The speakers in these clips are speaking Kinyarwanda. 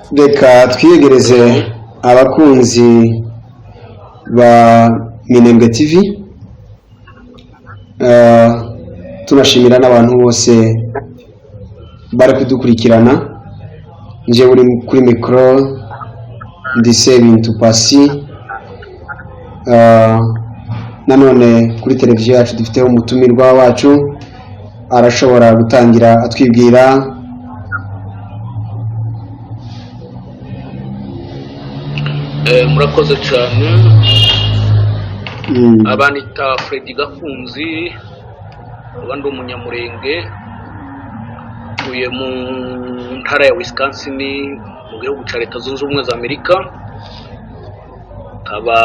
Reka twiyegereze abakunzi ba Minembwe TV, tunashimira n'abantu bose bari kudukurikirana. Nje uri kuri mikoro ndi Sebintu Pasi. Nanone kuri televiziyo yacu dufiteho umutumirwa wacu, arashobora gutangira atwibwira. Murakoze cyane. Abanita Fredy Gakunzi, uba ndi umunyamurenge, ntuye mu ntara ya Wisconsin mu gihugu cya Leta Zunze Ubumwe za Amerika. Nkaba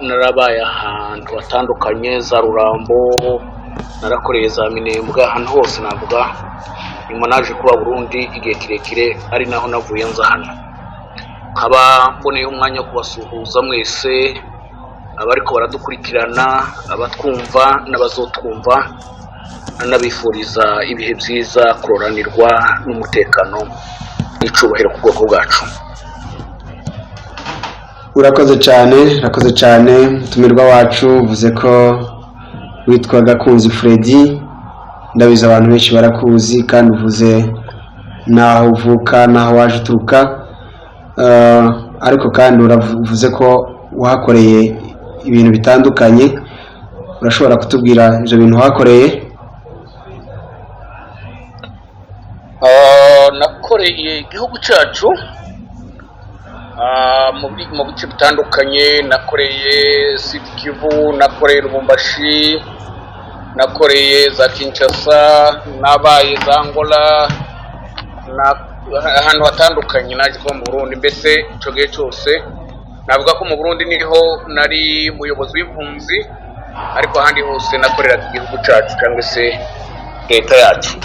narabaye ahantu hatandukanye, za Rurambo, narakoreye za Minembwe, ahantu hose navuga. Nyuma naje kuba Burundi igihe kirekire, ari naho navuye nza hano. Nkaba mboneyeho umwanya wo kubasuhuza mwese abariko baradukurikirana, abatwumva n'abazotwumva, anabifuriza ibihe byiza, kuroranirwa n'umutekano n'icubahiro ku bwoko bwacu. Urakoze cyane, urakoze cyane mutumirwa wacu. Uvuze ko witwa Gakunzi Fredy, ndabizi abantu benshi barakuzi, kandi uvuze n'aho uvuka n'aho waje uturuka. Ariko kandi uravuze ko wahakoreye ibintu bitandukanye. Urashobora kutubwira ibyo bintu wahakoreye? Nakoreye igihugu cyacu mu bice bitandukanye. Nakoreye Sud Kivu, nakoreye Lubumbashi, nakoreye za Kinshasa, nabaye za Angola, ahantu hatandukanye. Naje kuba mu Burundi, mbese icyo gihe cyose navuga ko mu Burundi niho nari umuyobozi w'impunzi, ariko ahandi hose nakoreraga igihugu cyacu cyangwa se leta yacu.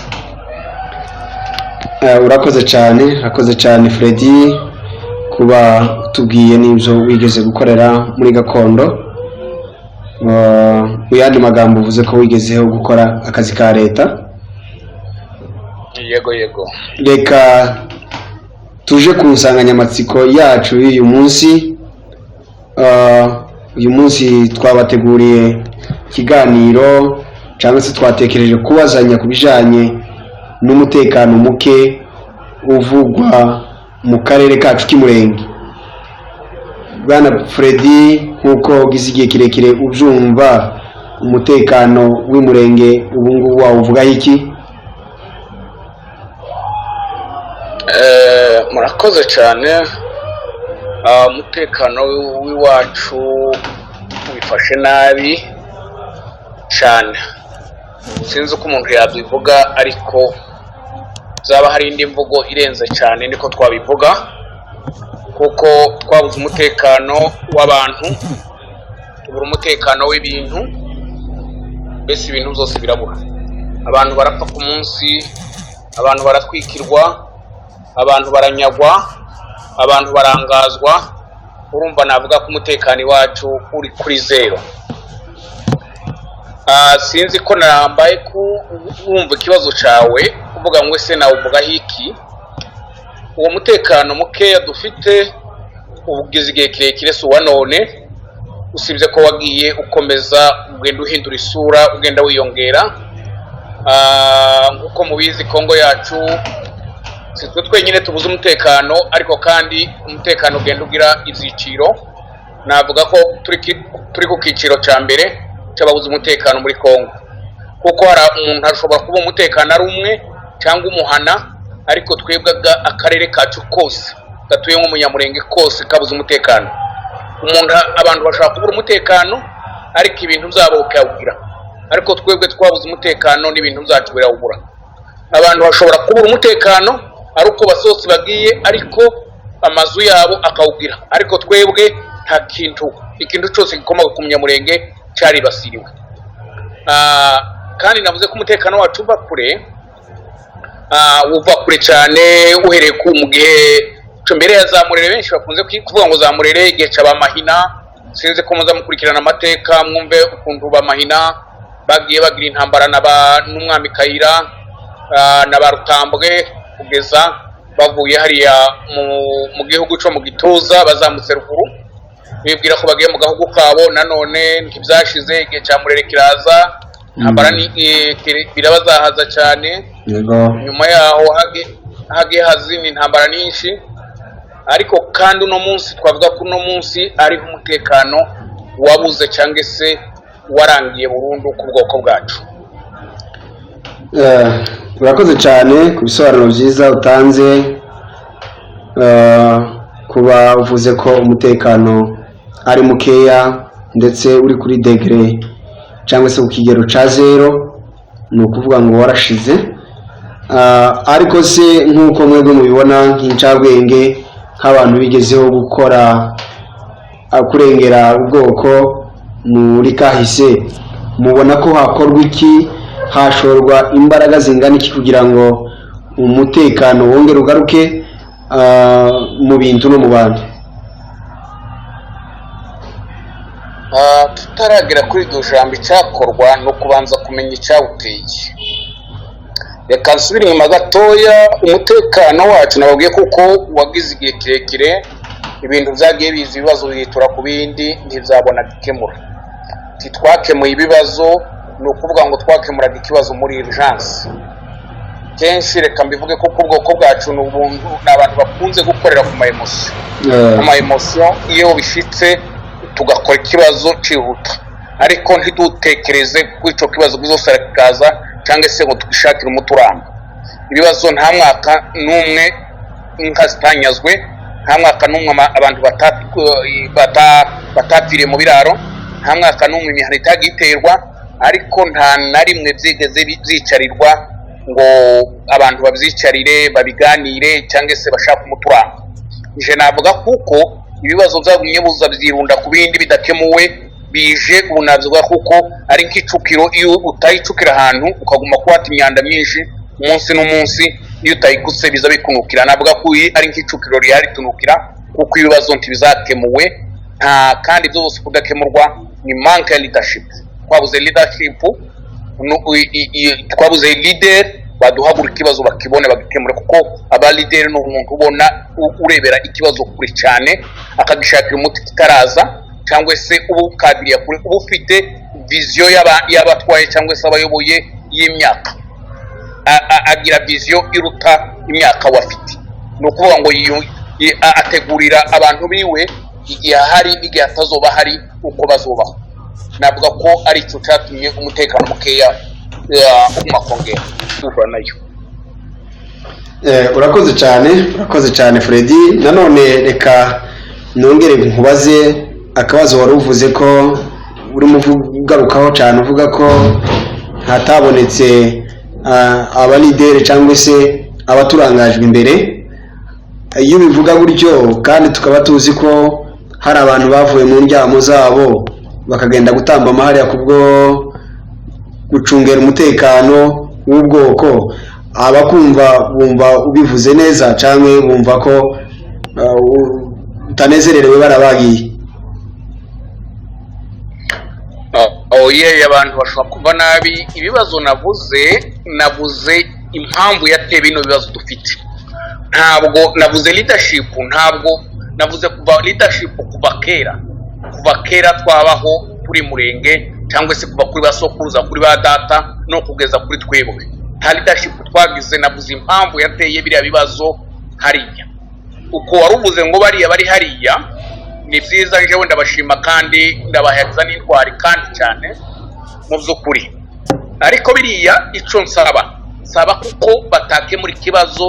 Urakoze cyane, urakoze cyane Fredy, kuba utubwiye n'ibyo wigeze gukorera muri gakondo. Mu yandi magambo uvuze ko wigezeho gukora akazi ka leta. Yego, yego. Reka tuje ku nsanganyamatsiko yacu y'uyu munsi. Uyu munsi twabateguriye ikiganiro, cyangwa se twatekereje kubazanya ku bijyanye n'umutekano muke uvugwa mu karere kacu k'Imurenge. Bwana Fredy, nk'uko ugize igihe kirekire ubyumva, umutekano w'Imurenge ubu ngubu wawuvugaho iki? Murakoze cyane. Umutekano w'iwacu wifashe nabi cyane, sinzi uko umuntu yabivuga, ariko zaba hari indi mvugo irenze cyane niko twabivuga, kuko twabuze umutekano w'abantu, tubura umutekano w'ibintu, mbese ibintu byose birabura. Abantu barapfa ku munsi, abantu baratwikirwa, abantu baranyagwa, abantu barangazwa. Urumva navuga ko umutekano iwacu uri kuri zero. Sinzi ko narambaye wumva ikibazo cyawe uvuga ngo ese nawuvugaho iki? Uwo mutekano mukeya dufite ugize igihe kirekire, si uwa none, usibye ko wagiye ukomeza ugenda uhindura isura, ugenda wiyongera. Nk'uko mubizi, Kongo yacu si twe twenyine tubuze umutekano, ariko kandi umutekano ugenda ugira ibyiciro. Navuga ko turi ku cyiciro cya mbere cy'ababuze umutekano muri Kongo, kuko hari umuntu ashobora kuba umutekano ari umwe cyangwa umuhana, ariko twebwe akarere kacu kose gatuye nk'umunyamurenge kose kabuze umutekano. Abantu bashobora kubura umutekano ariko ibintu byabo bikawugira, ariko twebwe twabuze umutekano n'ibintu byacu birawubura. Abantu bashobora kubura umutekano ari uko basohotse bagiye, ariko amazu yabo akawugira, ariko twebwe nta kintu, ikintu cyose gikomoka ku munyamurenge cyaribasiriwe. Kandi navuze ko umutekano wacu uva kure, uva kure cyane, uhereye ku mu gihe cyo mbere ya za Murere. Benshi bakunze kuvuga ngo za Murere, igihe cya ba Mahina. Sinzi ko muza mukurikirana amateka mwumve ukuntu ba Mahina bagiye bagira intambara na ba n'umwami Kayira, na ba Rutambwe, kugeza Bavuye hariya mu gihugu cyo mu gituza, bazamutse ruguru, bibwira ko bagiye mu gahugu kabo. Nanone ntibyashize, igihe cya Murere kiraza, intambara birabazahaza cyane. Nyuma yaho hagiye hazina intambara nyinshi, ariko kandi uno munsi twavuga ko uno munsi ariho umutekano wabuze cyangwa se warangiye burundu ku bwoko bwacu. Urakoze cyane ku bisobanuro byiza utanze. Kuba uvuze ko umutekano ari mukeya, ndetse uri kuri degré cyangwa se ku kigero cya zéro, ni ukuvuga ngo warashize. Ariko se nk'uko mwebwe mubibona nk'incabwenge, nk'abantu bigezeho gukora kurengera ubwoko muri kahise, mubona ko hakorwa iki, hashorwa imbaraga zingana iki kugira ngo umutekano wongere ugaruke mu bintu no mu bantu? Tutaragera kuri iryo jambo, icyakorwa ni ukubanza kumenya icyawuteye. Reka nsubire inyuma gatoya. Umutekano wacu nababwiye kuko wagize igihe kirekire, ibintu byagiye biza, ibibazo bihitura ku bindi, ntibyabona gikemura. Ntitwakemuye ibibazo, ni ukuvuga ngo twakemuraga ikibazo muri urgence kenshi. Reka mbivuge kuko ubwoko bwacu ni ubuntu, ni abantu bakunze gukorera ku ma émotions. Ku ma émotions, iyo bishitse tugakora ikibazo cyihuta, ariko ntidutekereze ko icyo kibazo kizosara kikaza, cyangwa se ngo tugishakire umuti uramba. Ibibazo, nta mwaka n'umwe inka zitanyazwe, nta mwaka n'umwe abantu batapfiriye mu biraro, nta mwaka n'umwe imihana itagiye iterwa, ariko nta na rimwe byigeze byicarirwa ngo abantu babyicarire, babiganire, cyangwa se bashake umuti uramba. Nje navuga kuko ibibazo byagumye buza byirunda ku bindi bidakemuwe, bije ubu navuga kuko ari nk'icukiro. Iyo utayicukira ahantu, ukaguma kuhata imyanda myinshi umunsi n'umunsi, iyo utayikutse biza bikunukira. Navuga ko iyi ari nk'icukiro rihari ritunukira, kuko ibibazo ntibizakemuwe nta kandi ibyo byose kudakemurwa ni manque ya leadership. Twabuze leadership, twabuze leader baduhagura ikibazo bakibone, bagikemure, kuko aba leader ni umuntu ubona urebera ikibazo kure cyane, akagishakira umuti kitaraza, cyangwa se uba ukadiriya kure, uba ufite vision y'abatwaye cyangwa se abayoboye y'imyaka. Agira vision iruta imyaka wafite, ni ukuvuga ngo ategurira abantu biwe igihe ahari n'igihe atazoba ahari uko bazubaho. Navuga ko ari icyo cyatumye umutekano mukeya uguma kongera uhura nayo. Urakoze cyane, urakoze cyane Freddy. Nanone reka nongere nkubaze akabazo. Wari uvuze ko urimo ugarukaho cyane, uvuga ko hatabonetse aba leader cyangwa se abaturangajwe imbere. Iyo ubivuga gutyo, kandi tukaba tuzi ko hari abantu bavuye mu ndyamo zabo bakagenda gutambama hariya kubwo gucungera umutekano w'ubwoko, abakumva bumva ubivuze neza cyangwa bumva ko utanezererewe barabagiye? Oye, abantu bashobora kumva nabi ibibazo navuze. Navuze impamvu yateye bino bibazo dufite, ntabwo navuze leadership. Ntabwo navuze kuva leadership kuva kera. Kuva kera twabaho turi murenge, cyangwa se kuva kuri ba sokuruza, kuri ba data, no kugeza kuri twebwe, nta leadership twagize. Navuze impamvu yateye biriya bibazo hariya. Uko wari uvuze ngo bariya bari hariya ni byiza, njyewe ndabashima kandi ndabahereza n'intwari kandi cyane mu by'ukuri. Ariko biriya icyo nsaba, nsaba kuko batakemura ikibazo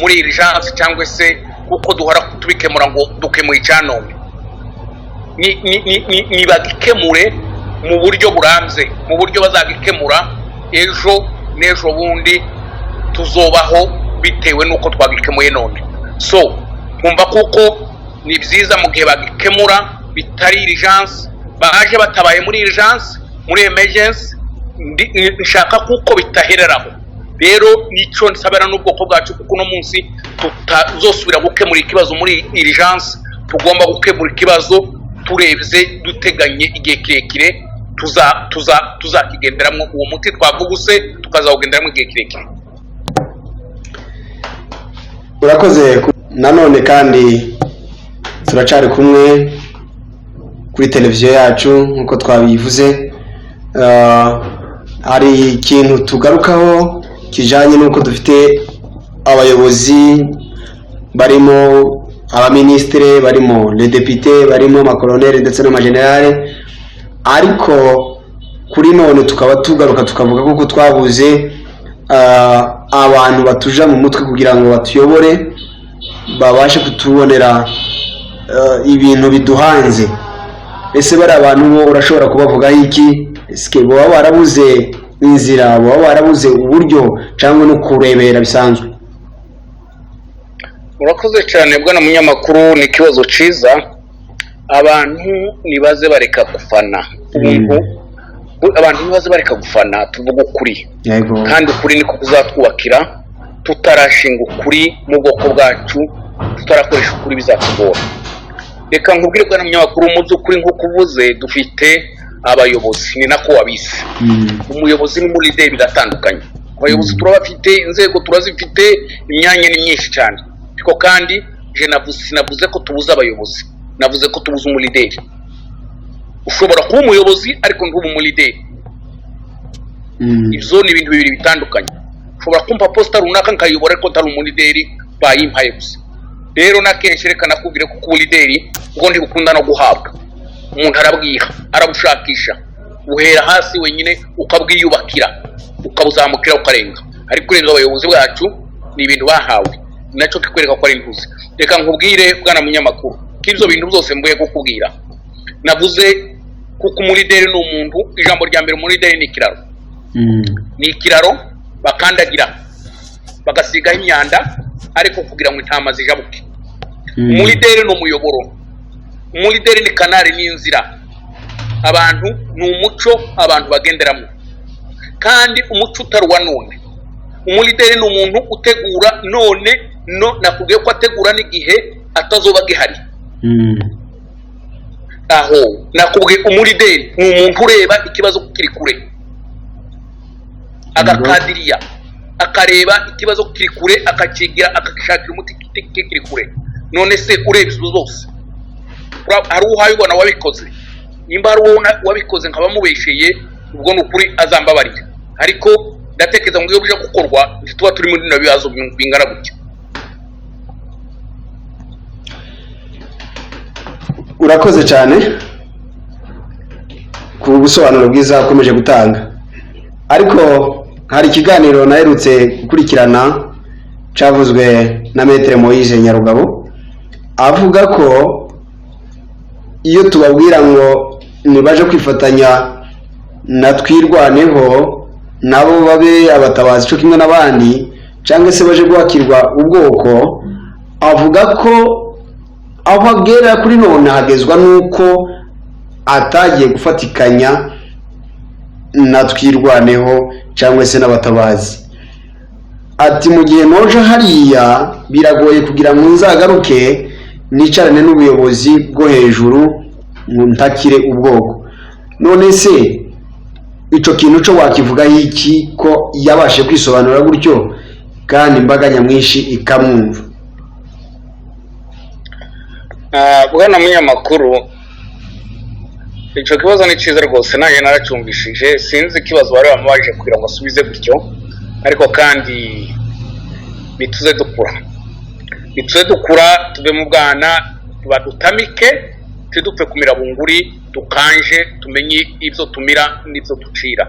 muri urgence, cyangwa se kuko duhora tubikemura ngo dukemuye icyanone, ni bagikemure mu buryo burambye, mu buryo bazagikemura ejo n'ejo bundi tuzobaho bitewe n'uko twagikemuye none. So nkumva kuko ni byiza mu gihe bagikemura bitari urgence, baje batabaye muri urgence, muri emergency. Nshaka kuko bitahereraho. Rero nicyo nsabira n'ubwoko bwacu, kuko uno munsi tutazosubira gukemura ikibazo muri urgence. Tugomba gukemura ikibazo turebye, duteganye igihe kirekire, tuzakigenderamo uwo muti twavuguse, tukazawugenderamo igihe kirekire. Urakoze. Nanone kandi turacari kumwe kuri televiziyo yacu nk'uko twabivuze. Hari ikintu tugarukaho kijanye n'uko dufite abayobozi barimo abaminisitiri, barimo les députés, barimo amakoloneli ndetse n'amajenerali, ariko kuri none tukaba tugaruka tukavuga ko twabuze abantu batuja mu mutwe kugira ngo batuyobore, babashe kutubonera ibintu biduhanze. Ese bari abantu bo urashobora kubavugaho iki? Ese baba barabuze inzira, baba barabuze uburyo, cyangwa no kurebera bisanzwe? Urakoze cyane, bwana munyamakuru, ni ikibazo cyiza. Abantu nibaze bareka gufana ubuntu, abantu nibaze bareka gufana, tuvuge ukuri. Kandi ukuri niko kuzatwubakira. Tutarashinga ukuri mu bwoko bwacu, tutarakoresha ukuri, bizatugora. Reka nkubwire, bwana munyamakuru, mu by'ukuri nk'uko uvuze, dufite abayobozi, ni nako wabise. Umuyobozi n'umulideri biratandukanye. Abayobozi turabafite, inzego turazifite, imyanya ni myinshi cyane, ariko kandi je navuze, sinavuze ko tubuze abayobozi, navuze ko tubuze umulideri. Ushobora kuba umuyobozi ariko ntube umulideri. Ibyo ni ibintu bibiri bitandukanye. Ushobora kumpa poste runaka nkayobora, ariko ntari umulideri, bayimpaye gusa. Rero na kenshi reka nakubwire ko ubulideri ubwo ntibukunda no guhabwa umuntu, arabwiha, arabushakisha, buhera hasi wenyine, ukabwiyubakira, ukabuzamukira, ukarenga. Ariko urebye abayobozi bacu ni ibintu bahawe, nacyo kikwereka ko ari intuzi. Reka nkubwire, bwana munyamakuru, ko ibyo bintu byose mvuye kukubwira navuze, kuko umulideri ni umuntu, ijambo rya mbere, umulideri ni ikiraro. Ni ikiraro bakandagira, bagasigaho imyanda, ariko kugira ngo intama zijabuke. Umulideri ni umuyoboro, umulideri ni canal, ni inzira abantu, ni umuco abantu bagenderamo, kandi umuco utari uwa none. Umulideri ni umuntu utegura none, no nakubwiye ko ategura n'igihe atazoba gihari. Aho nakubwiye, umulideri ni umuntu ureba ikibazo kiri kure, agakadiriya, akareba ikibazo kiri kure, akakigira, akagishakira umuti kikiri kure. None se ureba izo zose, hari uhaye ubona wabikoze? Nimba hari uwo wabikoze nkaba mubesheye, ubwo ni ukuri azambabarira, ariko ndatekereza ngo iyo bije gukorwa ntituba turi muri bino bibazo bingana gutya. Urakoze cyane ku busobanuro bwiza ukomeje gutanga, ariko hari ikiganiro naherutse gukurikirana cyavuzwe na Maître Moise Nyarugabo, avuga ko iyo tubabwira ngo nibaje kwifatanya na Twirwaneho, nabo babe abatabazi cyo kimwe n'abandi, cyangwa se baje guhakirwa ubwoko, avuga ko aho agera kuri none hagezwa n'uko atagiye gufatikanya na Twirwaneho cyangwa se n'abatabazi. Ati: "Mu gihe noje hariya biragoye kugira ngo nzagaruke nicarane n'ubuyobozi bwo hejuru ngo ntakire ubwoko." None se icyo kintu cyo wakivugaho iki, ko yabashije kwisobanura gutyo kandi imbaga nyamwinshi ikamwumva? Bwana munyamakuru, icyo kibazo ni cyiza rwose, nanjye naracyumvishije. Sinzi ikibazo bari bamubajije kugira ngo asubize gutyo, ariko kandi nituze dukura, nituze dukura, tuve mu bwana, badutamike, ntidupfe kumira bunguri, dukanje, tumenye ibyo tumira n'ibyo ducira.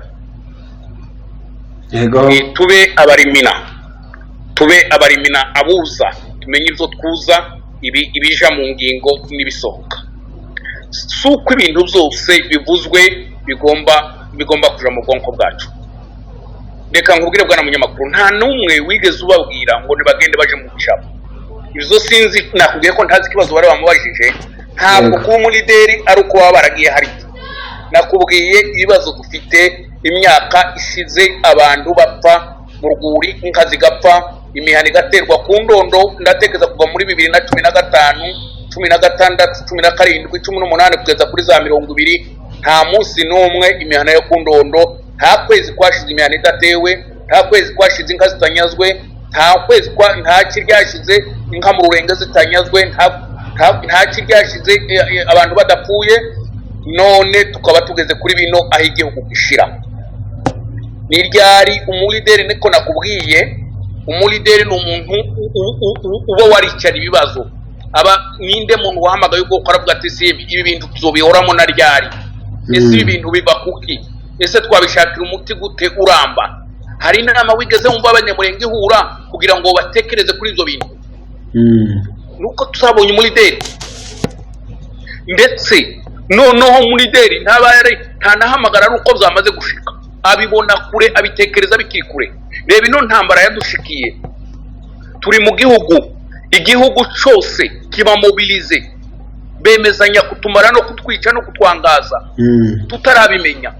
Ni tube abarimina, tube abarimina abuza, tumenye ibyo twuza, ibi ibija mu ngingo n'ibisohoka. Si uko ibintu byose bivuzwe bigomba kuja mu bwonko bwacu. Reka nkubwire, bwana munyamakuru, nta n'umwe wigeze ubabwira ngo ntibagende baje mu bijabo. Ibyo sinzi, nakubwiye ko ntazi ikibazo bari bamubajije. Ntabwo kuba umulideri ari uko baba baragiye hariya. Nakubwiye ibibazo dufite, imyaka ishize abantu bapfa mu rwuri, inka zigapfa, imihana igaterwa ku ndondo. Ndatekereza kuva muri 2015, 16, 17, 18, kugeza kuri za 20, nta munsi n'umwe imihana yo ku ndondo, nta kwezi kwashize imihana idatewe, nta kwezi kwashize inka zitanyazwe. Nta kwezi kwa nta kiryashize inka mu Rurenge zitanyazwe, nta kiryashize abantu badapfuye. None tukaba tugeze kuri bino aho igihugu gishira. Ni ryari umulideri? Niko nakubwiye, umulideri ni umuntu uba waricara ibibazo. Aba ninde muntu wahamagaye ubwoko aravuga ati: "Si ibi bintu tuzobihoramo na ryari? Ese ibi bintu biva kuki? Ese twabishakira umuti gute uramba?" Hari inama wigeze wumva Abanyamurenge ihura kugira ngo batekereze kuri ibyo bintu? Nuko tuzabonye umulideri. Ndetse noneho umulideri ntaba yari ntanahamagara ari uko byamaze gushika, abibona kure, abitekereza bikiri kure. Reba ino ntambara yadushikiye turi mu gihugu, igihugu cyose kiba mobilisé, bemezanya kutumara no kutwica no kutwangaza tutarabimenya,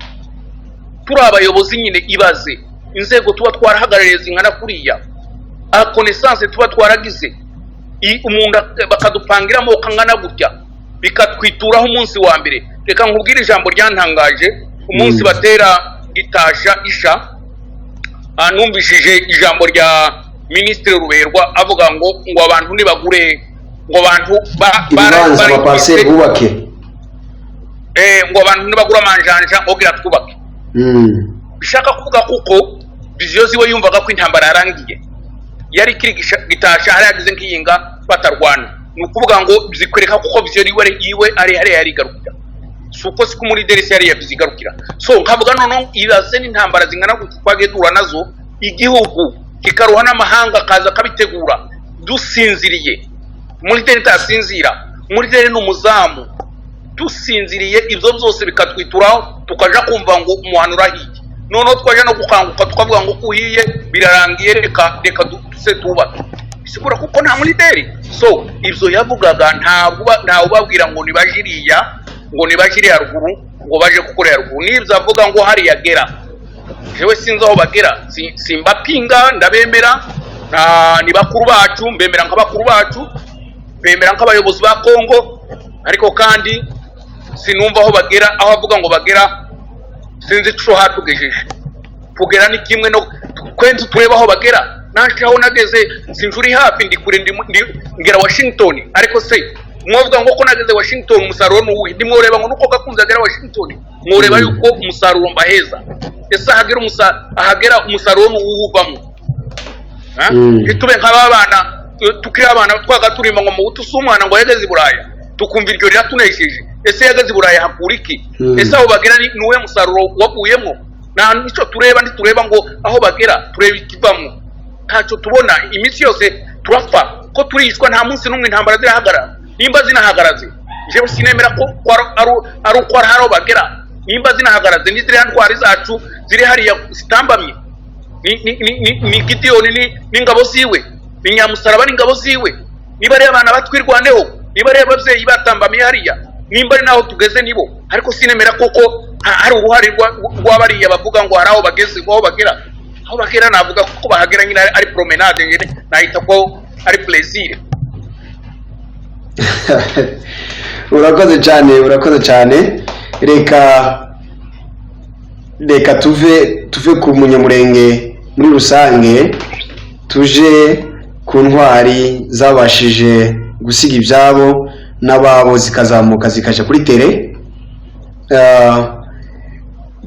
turi abayobozi nyine. Ibaze inzego tuba twarahagarariye zingana kuriya, connaissance tuba twaragize, umuntu bakadupangira amoko angana gutya, bikatwituraho umunsi wa mbere. Reka nkubwire ijambo ryantangaje umunsi batera Gitasha isha. Numvishije ijambo rya Minisitiri Ruberwa avuga ngo abantu nibagure, ngo abantu ibibanza, amaparcelles, bubake. Ngo abantu nibagura amanjanja ngo gira twubake. Bishaka kuvuga kuko vision ziwe yumvaga ko intambara yarangiye, yari ikiri Gitasha hari yagize nk'iyinga batarwana. Ni ukuvuga ngo zikwereka kuko vision yiwe ari hariya yari igarukira, si uko siko muri derisi yari yavize igarukira. So nkavuga noneho, ibaze n'intambara zingana gutya twagiye duhura nazo, igihugu kikaruha n'amahanga akaza akabitegura, dusinziriye. Muri deri itasinzira, muri deri ni umuzamu. Dusinziriye, ibyo byose bikatwituraho, tukaja kumva ngo umuhano urahiye. Noneho twaje no gukanguka tukavuga ngo uhiye birarangiye, reka reka duse twubake. Bisigura kuko nta mulideri. So ibyo yavugaga, ntabwo ntawe ubabwira ngo nibaje iriya, ngo nibaje iriya ruguru, ngo baje gukorera ruguru. N'ibyo avuga ngo hariya gera, jewe sinzi aho bagera. Simbapinga, ndabemera. Ni bakuru bacu, mbemera nka bakuru bacu, bemera nk'abayobozi ba Kongo, ariko kandi sinumva aho bagera, aho avuga ngo bagera. Sinzi ico hatugejeje. Kugera ni kimwe no kwenze turebe aho bagera. Naje aho nageze, sinzi uri hafi, ndi kure, ngera Washington. Ariko se mwovuga ngo ko nageze Washington, umusaruro ni uwuhe? Ndimworeba ngo nuko Gakunze agera Washington, mworeba yuko umusaruro mbaheza. Ese ahagera ahagera umusaruro ni uwuhe uvamo? Ha? Ntitube nk'aba bana tukiri abana twaga turima ngo muhutu si umwana, ngo yageze i Buraya, tukumva iryo riratunesheje. Ese yageze i Buraya hakura iki? Ese aho bagera ni uwuhe musaruro wavuyemo? Nta nicyo tureba. Ntitureba ngo aho bagera, tureba ikivamo. Ntacyo tubona. Iminsi yose turapfa ko turicwa, nta munsi n'umwe intambara zirahagarara. Nimba zinahagaraze, jewe sinemera ko ari uko hari aho bagera. Nimba zinahagaraze, ni ziriya ntwari zacu ziri hariya zitambamye, ni Gidiyoni n'ingabo ziwe, ni Nyamusaraba n'ingabo ziwe. Niba ari abana batwirwaneho, niba ari ababyeyi batambamiye hariya, nimba ari naho tugeze nibo. Ariko sinemera kuko hari uruhare rw'abariya bavuga ngo hari aho bageze, ngo aho bagera, aho bagera navuga ko bahagera nyine ari promenade, nyine nahita ko ari plaisir. Urakoze cyane, urakoze cyane. Reka tuve ku Munyamurenge muri rusange, tuje ku ntwari zabashije gusiga ibyabo n'ababo, zikazamuka zikajya kuri terrain.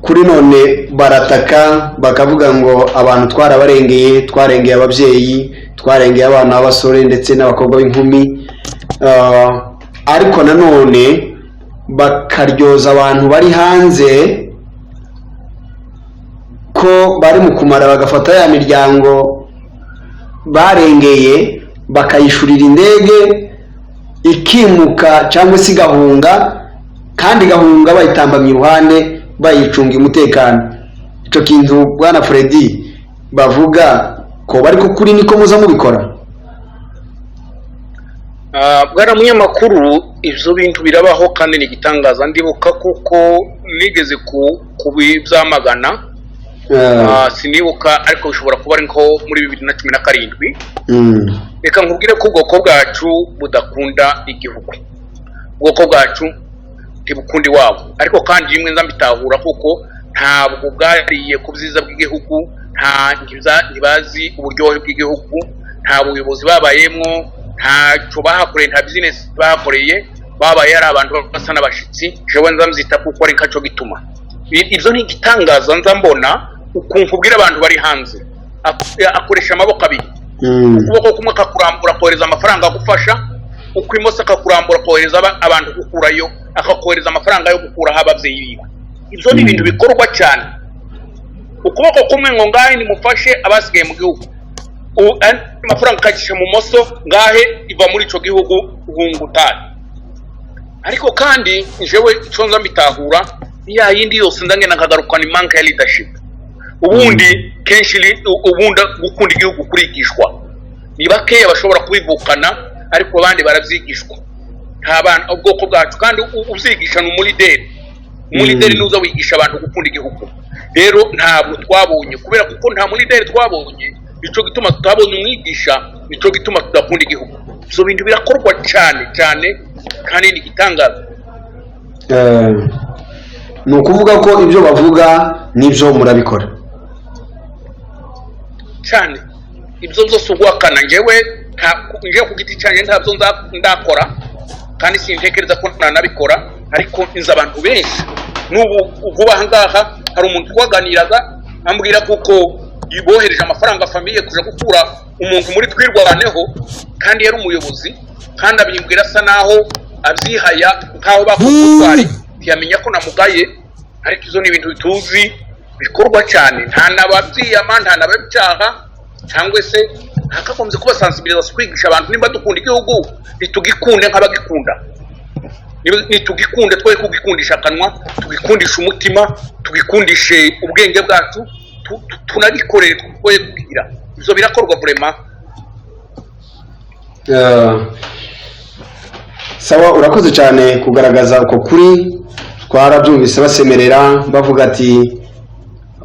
Kuri none barataka bakavuga ngo abantu twarabarengeye, twarengeye ababyeyi, twarengeye abana b'abasore ndetse n'abakobwa b'inkumi. Ariko nanone bakaryoza abantu bari hanze ko bari mu kumara, bagafata ya miryango barengeye bakayishurira indege ikimuka cyangwa se igahunga, kandi igahunga bayitambamye iruhande, bayicunga umutekano. Icyo kintu, bwana Freddy, bavuga ko bari kuri niko muza mubikora? Bwana munyamakuru, ibyo bintu birabaho kandi ni igitangaza. Ndibuka kuko nigeze kubibyamagana. Sinibuka, ariko bishobora kuba ari nko muri 2017. Reka nkubwire ko ubwoko bwacu budakunda igihugu, ubwoko bwacu ntibukunda iwabo. Ariko kandi rimwe nza mbitahura, kuko ntabwo bwariye ku byiza bw'igihugu, ntabwo bwariye ku mutungo w'igihugu. Ntibazi uburyohe bw'igihugu, nta buyobozi babayemwo, ntacyo bahakoreye, nta business bahakoreye. Babaye ari abantu basa n'abashitsi. Jewe nza mzita kuko ari nkaco gituma. Ibyo ni igitangaza nza mbona ukuntu ubwira abantu bari hanze, akoresha amaboko abiri. Ukuboko kumwe akakurambura kohereza amafaranga agufasha, ukwimoso akakurambura kohereza abantu gukurayo, akakohereza amafaranga yo gukuraho ababyeyi biwe. Ibyo ni ibintu bikorwa cyane. Ukuboko kumwe ngo ngahe nimufashe abasigaye mu gihugu, andi mafaranga akagisha mu moso, ngahe iva muri ico gihugu, uhunga utahe. Ariko kandi jewe ico nza mbitahura ni ya yindi yose ndangenda nkagarukana imanka ya leadership. Ubundi kenshi ubundi gukunda igihugu kurigishwa. Ni bakeya bashobora kubivukana, ariko abandi barabyigishwa. Nta bana ubwoko bwacu, kandi ubyigisha ni umulideri. Umulideri nuza wigisha abantu gukunda igihugu. Rero ntabwo twabonye, kubera kuko nta mulideri twabonye, nico gituma tutabonye umwigisha, nico gituma tudakunda igihugu. Ibyo bintu birakorwa cyane cyane, kandi ni igitangaza. Ni ukuvuga ko ibyo bavuga nibyo murabikora? Cyane. Ibyo byose uguhakana, njyewe njyewe ku giti cyanjye ntabyo ndakora, kandi sintekereza ko nanabikora. Ariko nzi abantu benshi n'ubu vuba aha ngaha hari umuntu twaganiraga ambwira kuko bohereje amafaranga famille kuja gukura umuntu muri Twirwaneho, kandi yari umuyobozi, kandi abimbwira asa naho abyihaya nkaho bakoze ubutwari, ntiyamenya ko namugaye. Ariko izo ni ibintu tuzi bikorwa cyane, nta n'ababyiyama, nta n'ababyaha, cyangwa se hakagombye kuba sensibilisation, kwigisha abantu. Nimba dukunda igihugu, nitugikunde nk'abagikunda. Nitugikunde, twe kugikundisha akanwa, tugikundisha umutima, tugikundishe ubwenge bwacu, tunagikorere, twoye kugira. Ibyo birakorwa vraiment. Sawa, urakoze cyane kugaragaza uko kuri. Twarabyumvise basemerera bavuga ati: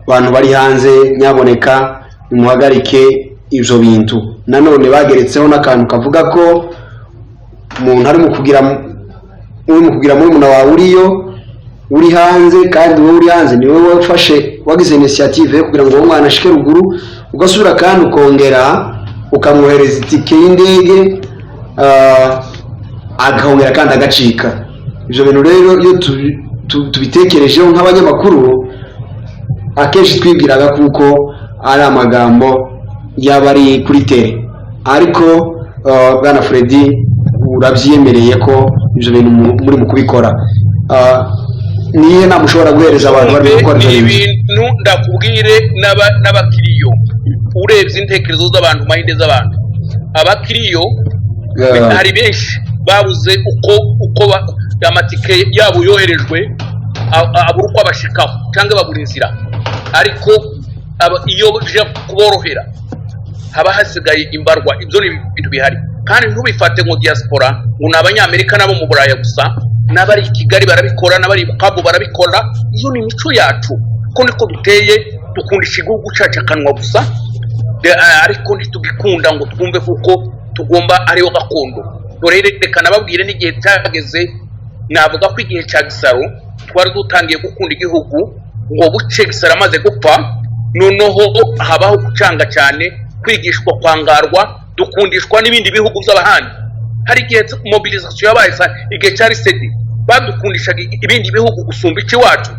"Abantu bari hanze, nyaboneka nimuhagarike ibyo bintu." Nanone bageretseho n'akantu kavuga ko umuntu ari mu kugira, uri mu kugira murumuna wawe uriyo uri hanze, kandi wowe uri hanze ni wowe wafashe, wagize initiative yo kugira ngo uwo mwana ashike ruguru, ugasubira kandi ukongera ukamwohereza itike y'indege, akongera kandi agacika. Ibyo bintu rero iyo tubitekerejeho nk'abanyamakuru, akenshi twibwiraga kuko ari amagambo yaba ari kuri terrain. Ariko bwana Freddy, urabyemereye ko ibyo bintu muri mu kubikora. Niyo nama ushobora guhereza abantu bari gukora ibyo Ni bintu? Ibintu ndakubwire, n'abakiriyo, urebye intekerezo z'abantu, mind z'abantu, abakiriyo hari benshi babuze uko amatike yabo yoherejwe abura uko abashikaho cyangwa babura inzira. Ariko iyo bije kuborohera haba hasigaye imbarwa. Ibyo ni ibintu bihari, kandi ntubifate ngo diaspora ngo ni Abanyamerika nabo mu Buraya gusa. N'abari i Kigali barabikora, n'abari i Bukavu barabikora. Iyo ni imico yacu, ko niko duteye, dukundisha igihugu cyacu akanwa gusa, ariko ntitugikunda ngo twumve kuko tugomba ariyo gakondo. Dore reka nababwire n'igihe cyageze, navuga ko igihe cya Gisaro twari dutangiye gukunda igihugu, ngo buce Gisaro amaze gupfa, noneho habaho gucanga cyane, kwigishwa kwangarwa, dukundishwa n'ibindi bihugu by'abahandi. Hari igihe mobilisation yabaye, igihe cya risedi, badukundishaga ibindi bihugu gusumba icy'iwacu,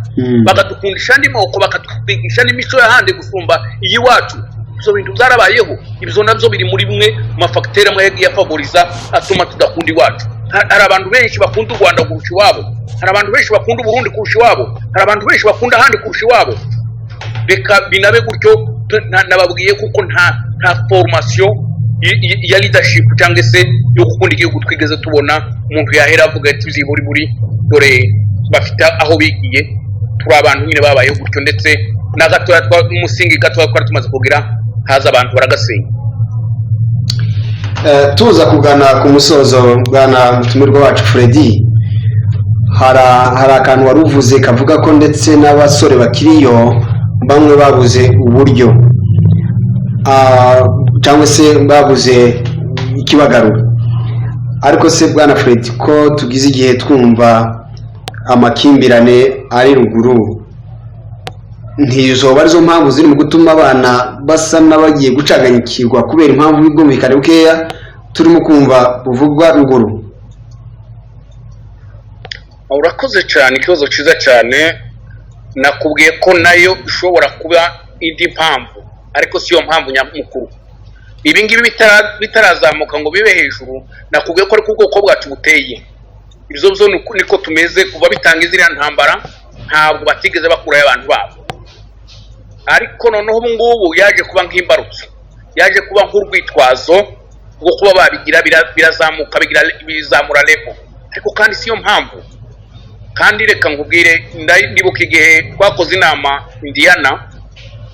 bakadukundisha andi moko, bakatwigisha n'imico y'ahandi gusumba iy'iwacu. Ibyo bintu byarabayeho. Ibyo nabyo biri muri bimwe mu ma facteurs amwe yagiye afavoriza atuma tudakunda iwacu. Hari abantu benshi bakunda u Rwanda kurusha iwabo, hari abantu benshi bakunda Uburundi kurusha iwabo, hari abantu benshi bakunda ahandi kurusha iwabo. Reka binabe gutyo. Nababwiye kuko nta formation ya leadership cyangwa se yo gukunda igihugu twigeze tubona. Umuntu yahera avuga ati byiburi buri dore bafite aho bigiye. Turi abantu nyine babayeho gutyo, ndetse na gatoya n'umusingi gatoya twari tumaze kugira, haza abantu baragasenya. Tuza kugana ku musozo, bwana mutumirwa wacu Freddy, hari akantu wari uvuze kavuga ko ndetse n'abasore bakiriyo bamwe babuze uburyo, cyangwa se babuze ikibagarura. Ariko se bwana Freddy, ko tugize igihe twumva amakimbirane ari ruguru? Ntizoba arizo mpamvu ziri mu gutuma abana basa n'abagiye gucaganyikirwa kubera impamvu y'ubwumvikane bukeya turimo kumva buvugwa ruguru? Urakoze cyane, ikibazo cyiza cyane. Nakubwiye ko nayo ishobora kuba indi mpamvu, ariko si yo mpamvu nyamukuru. Ibi ngibi bitarazamuka ngo bibe hejuru, nakubwiye ko ariko ubwoko bwacu buteye. Ibyo byo niko tumeze kuva bitanga ziriya ntambara, ntabwo batigeze bakurayo abantu babo. Ariko noneho ubu ngubu yaje kuba nk'imbarutso, yaje kuba nk'urwitwazo rwo kuba babigira, birazamuka, bizamura level, ariko kandi siyo mpamvu. Kandi reka nkubwire, ndibuka igihe twakoze inama Indiana,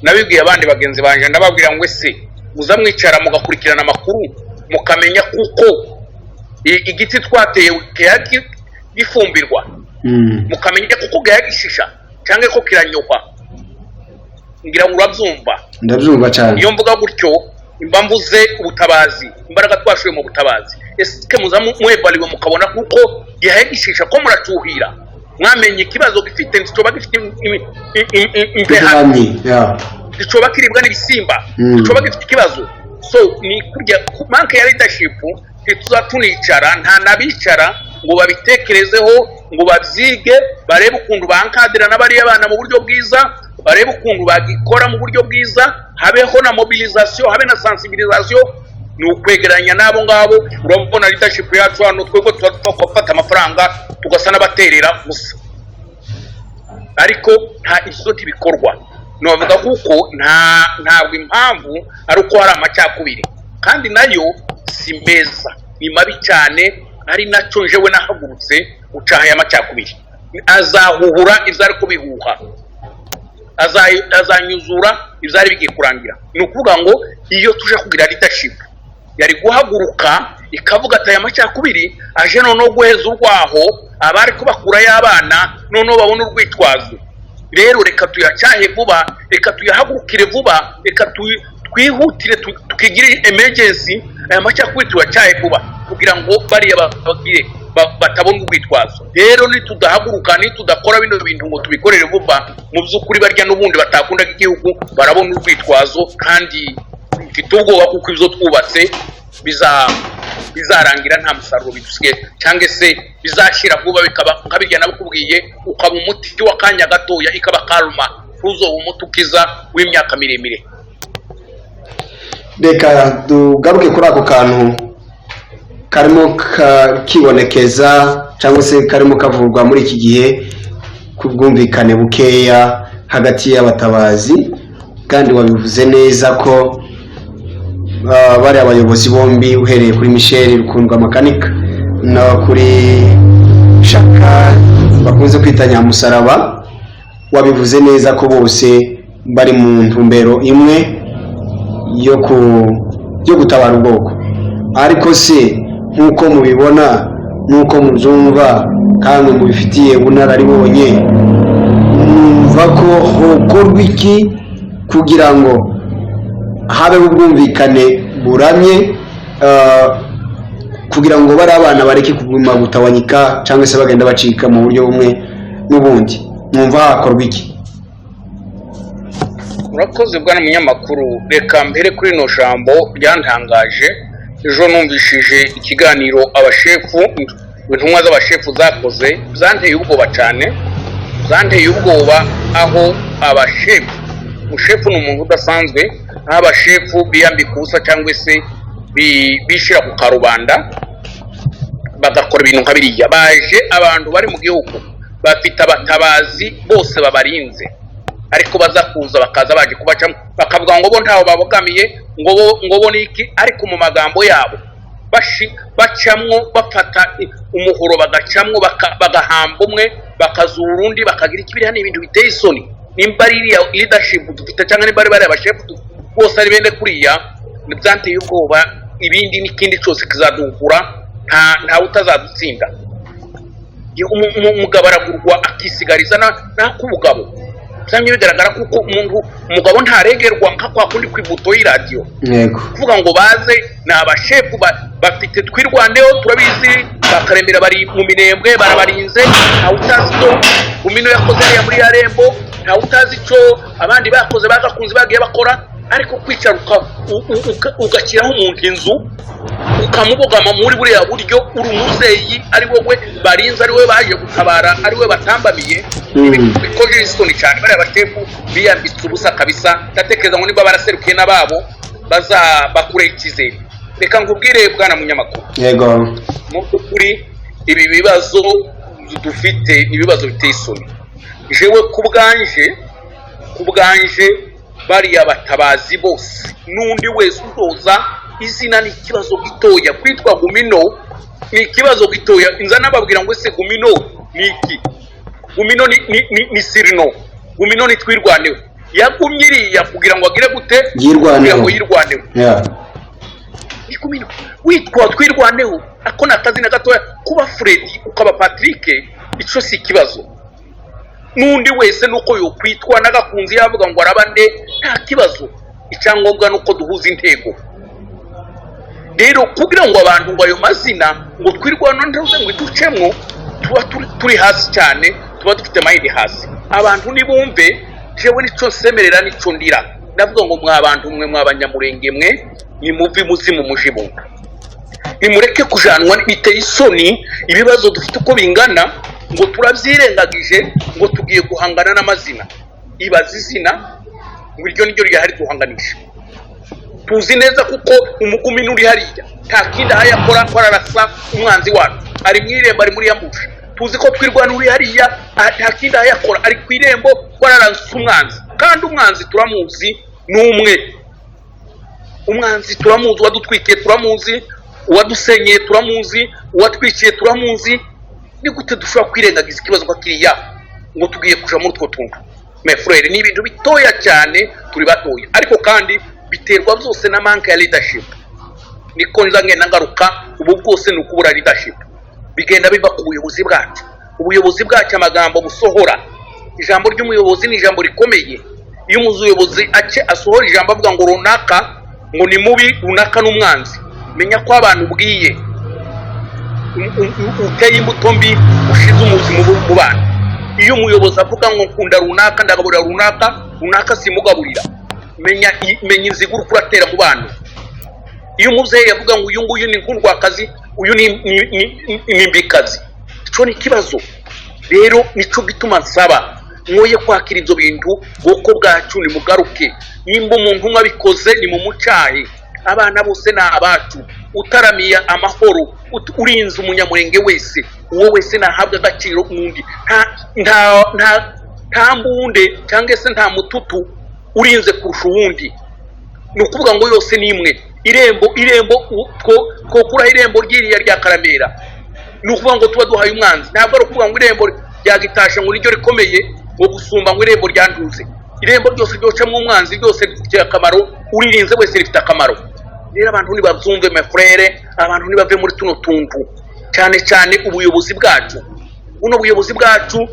nabibwiye abandi bagenzi banjye, ndababwira ngo: "Ese muza mwicara mugakurikirana amakuru, mukamenya kuko igiti twateye gifumbirwa, mukamenya kuko gishisha cyangwa ko kiranyokwa?" Ngira ngo urabyumva. Ndabyumva cyane. Iyo mvuga gutyo mba mvuze ubutabazi, imbaraga twashoye mu butabazi. Ese muza mwevaliwe mukabona kuko gihaye gishisha, ko muracuhira, mwamenye ikibazo gifite? Nticoba gifite impeha, gicoba kiribwa n'ibisimba, gicoba gifite ikibazo. So ni kurya manque ya leadership. Ntituza tunicara, nta n'abicara ngo babitekerezeho, ngo babyige, barebe ukuntu bankadira n'abariya bana mu buryo bwiza, barebe ukuntu bagikora mu buryo bwiza, habeho na mobilisation, habe na sensibilisation. Ni ukwegeranya n'abo ngabo. Urabona leadership yacu hano, twebwe tuba dupfa amafaranga, tugasa n'abaterera gusa, ariko nta ibyo ntibikorwa. Navuga kuko ntabwo impamvu ari uko hari amacakubiri, kandi nayo si meza, ni mabi cyane. Ari nacyo njewe nahagurutse gucaha aya macakubiri. Azahuhura ibyo ari kubihuha, azanyuzura ibyari bigiye kurangira. Ni ukuvuga ngo iyo tuje kugira leadership yari guhaguruka ikavuga ati: "Aya macakubiri aje noneho guheza urwaho abari kubakurayo abana, noneho babone urwitwazo. Rero reka tuyacahe vuba, reka tuyahagurukire vuba, reka twihutire, tukigire emergency. Aya macakubiri tuyacahe vuba kugira ngo bariya bagire batabona urwitwazo." Rero nitudahaguruka, nitudakora bino bintu ngo tubikorere vuba, mu by'ukuri barya n'ubundi batakundaga igihugu barabona urwitwazo. Kandi mfite ubwoba kuko ibyo twubatse bizarangira nta musaruro bidusigaye, cyangwa se bizashyira vuba, bikaba nka birya nabikubwiye, ukaba umuti w'akanya gatoya, ikaba karuma, ntuzoba umuti ukiza w'imyaka miremire. Reka tugaruke kuri ako kantu karimo kibonekeza cyangwa se karimo kavurwa muri iki gihe ku bwumvikane bukeya hagati y'abatabazi. Kandi wabivuze neza ko bariya abayobozi bombi, uhereye kuri Michel Rukundwa Makanika no kuri Shaka bakunze kwita Nyamusaraba, wabivuze neza ko bose bari mu ntumbero imwe yo gutabara ubwoko. Ariko se nk'uko mubibona, nk'uko mubyumva kandi mubifitiye ubunararibonye, mwumva ko hokorwa iki kugira ngo habeho ubwumvikane buramye, kugira ngo bari abana bareke kuguma gutawanyika cyangwa se bagenda bacika mu buryo bumwe n'ubundi? Mwumva hakorwa iki? Urakoze, bwana munyamakuru. Reka mbere kuri rino jambo ryantangaje ejo, numvishije ikiganiro abashefu, intumwa z'abashefu zakoze, byanteye ubwoba cyane, byanteye ubwoba. Aho abashefu, umushefu ni umuntu udasanzwe, aho abashefu biyambika ubusa cyangwa se bishyira ku karubanda bagakora ibintu nka biriya. Baje abantu bari mu gihugu bafite abatabazi bose babarinze, ariko baza kuza, bakaza baje kubacamo, bakavuga ngo bo ntaho babogamiye, ngo bo ni iki, ariko mu magambo yabo bacamwo, bafata umuhoro bagacamwo, bagahamba umwe, bakazura undi, bakagira iki. Biriya ni ibintu biteye isoni. Nimba ari iriya leadership dufite, cyangwa nimba ari bariya bashefu bose ari bene kuriya, byanteye ubwoba. Ibindi n'ikindi cyose kizaduhura, ntawe utazadutsinda. Umugabo aragurwa akisigariza n'ak'ubugabo. Byamye bigaragara kuko umuntu umugabo ntaregerwa nka kwa kundi ku ibuto y'iradiyo. Kuvuga ngo baze ni abashefu bafite Twirwaneho, turabizi, bakaremera bari mu Minembwe barabarinze. Ntawe utazi ko Gumino yakoze hariya muri ya rembo. Ntawe utazi icyo abandi bakoze, bagakunze, bagiye bakora. Ariko kwicara ugashyiraho umuntu inzu, ukamubogama muri buriya buryo, uri umuzeyi, ari wowe barinze, ari wowe baje gutabara, ari wowe batambamiye, bikojeje isoni cyane. Bariya bashefu biyambitse ubusa kabisa. Ndatekereza ngo niba baraserukiye n'ababo bazabakureho icyizere. Reka nkubwire, bwana munyamakuru, Yego. mu by'ukuri ibi bibazo dufite ni ibibazo biteye isoni. Jewe ku bwanje, bariya batabazi bose n'undi wese utoza izina ni ikibazo gitoya. Kwitwa Gumino ni ikibazo gitoya. Nza nababwira ngo: ese Gumino ni iki? Gumino ni surnom. Gumino ni Twirwaneho. Yagumye iriya kugira ngo agire gute? Yirwaneho. Kugira ngo yirwaneho. Ni Gumino witwa Twirwaneho, ako ni akazina gatoya. Kuba Freddy, ukaba Patrick, icyo si ikibazo. N'undi wese nuko yokwitwa, n'agakunzi yavuga ngo araba nde, nta kibazo. Icyangombwa ni uko duhuza intego. Rero kugira ngo abantu ngo ayo mazina ngo Twirwaneho ntuze ngo iducemwo, tuba turi hasi cyane, tuba dufite mayindi hasi. Abantu nibumve, jewe nicyo nsemerera, nicyo ndira. Ndavuga ngo: mwa bantu mwe, mwa Banyamurenge mwe, nimuve imuzimu mujibunga, nimureke kujanwa. Biteye isoni ibibazo dufite uko bingana, ngo turabyirengagije, ngo tugiye guhangana n'amazina. Ibaza izina ngo iryo niryo ryahari duhanganisha. Tuzi neza kuko umugumi n'uri hariya nta kindi aho yakora ko ararasa umwanzi wacu, ari mu irembo, ari muri yambusha. Tuzi ko Twirwana uri hariya, nta kindi aho yakora, ari ku irembo ko ararasa umwanzi. Kandi umwanzi turamuzi, ni umwe. Umwanzi turamuzi, uwadutwikiye turamuzi, uwadusenyeye turamuzi, uwatwikiye turamuzi. Ni gute dushobora kwirengagiza ikibazo nka kiriya ngo tugiye kuja muri utwo tuntu? Mes frères, ni ibintu bitoya cyane, turi batoya, ariko kandi biterwa byose na manque ya leadership. Niko nza ngenda ngaruka. Ubu bwose ni ukubura leadership, bigenda biva ku buyobozi bwacu. Ubuyobozi bwacu, amagambo busohora, ijambo ry'umuyobozi ni ijambo rikomeye. Iyo umuyobozi ace asohora ijambo avuga ngo runaka ngo ni mubi, runaka n'umwanzi, menya ko abantu ubwiye uteye imbuto mbi, ushize umuzi mu bana. Iyo umuyobozi avuga ngo nkunda runaka, ndagaburira runaka, runaka simugaburira, menya inzigo uri kuratera mu bana. Iyo umubyeyi avuga ngo uyu nguyu ni nkundwakazi, uyu ni mbikazi, icyo ni ikibazo. Rero nicyo gituma nsaba mwoye kwakira ibyo bintu. Bwoko bwacu, nimugaruke. Nimba umuntu umwe abikoze, ni mu mucahe. Abana bose ni abacu. Utaramiye amahoro, urinze Umunyamurenge wese, uwo wese nahabwa agaciro n'undi. Nta mbunde cyangwa se nta mututu urinze kurusha uwundi. Ni ukuvuga ngo yose ni imwe. Irembo twokuraho irembo ryiriya rya Karamera, ni ukuvuga ngo tuba duhaye umwanzi. Ntabwo ari ukuvuga ngo irembo rya Gitasha ngo niryo rikomeye ngo gusumba ngo irembo ryanduze. Irembo ryose ryocamo umwanzi, ryose rifite akamaro. Uririnze wese rifite akamaro. Rero abantu nibabyumve, mes frères, abantu nibave muri tuno tuntu, cyane cyane ubuyobozi bwacu, buno buyobozi bwacu.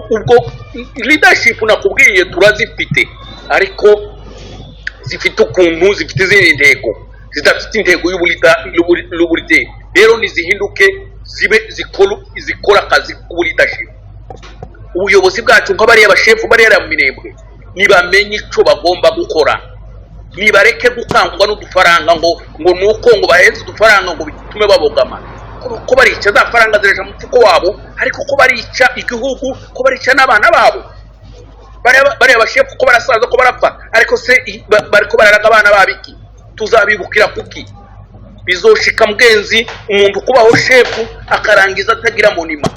Ubwo leadership nakubwiye turazifite, ariko zifite ukuntu, zifite izindi ntego, zidafite intego y'ubuleader. Rero nizihinduke, zibe zikora akazi k'ubuleadership. Ubuyobozi bwacu, nk'abariya bashefu bariya mu Minembwe, nibamenye icyo bagomba gukora. Nibareke gukangwa n'udufaranga, ngo nuko ngo bahenze udufaranga ngo bitume babogama. Ko barica za faranga ziraja mu mufuko wabo, ariko ko barica igihugu, ko barica n'abana babo. Bariya bashefu ko barasaza, ko barapfa, ariko se bariko bararaga abana babo iki? Tuzabibukira kuki? Bizoshika mugenzi umuntu kubaho shefu akarangiza atagira monument.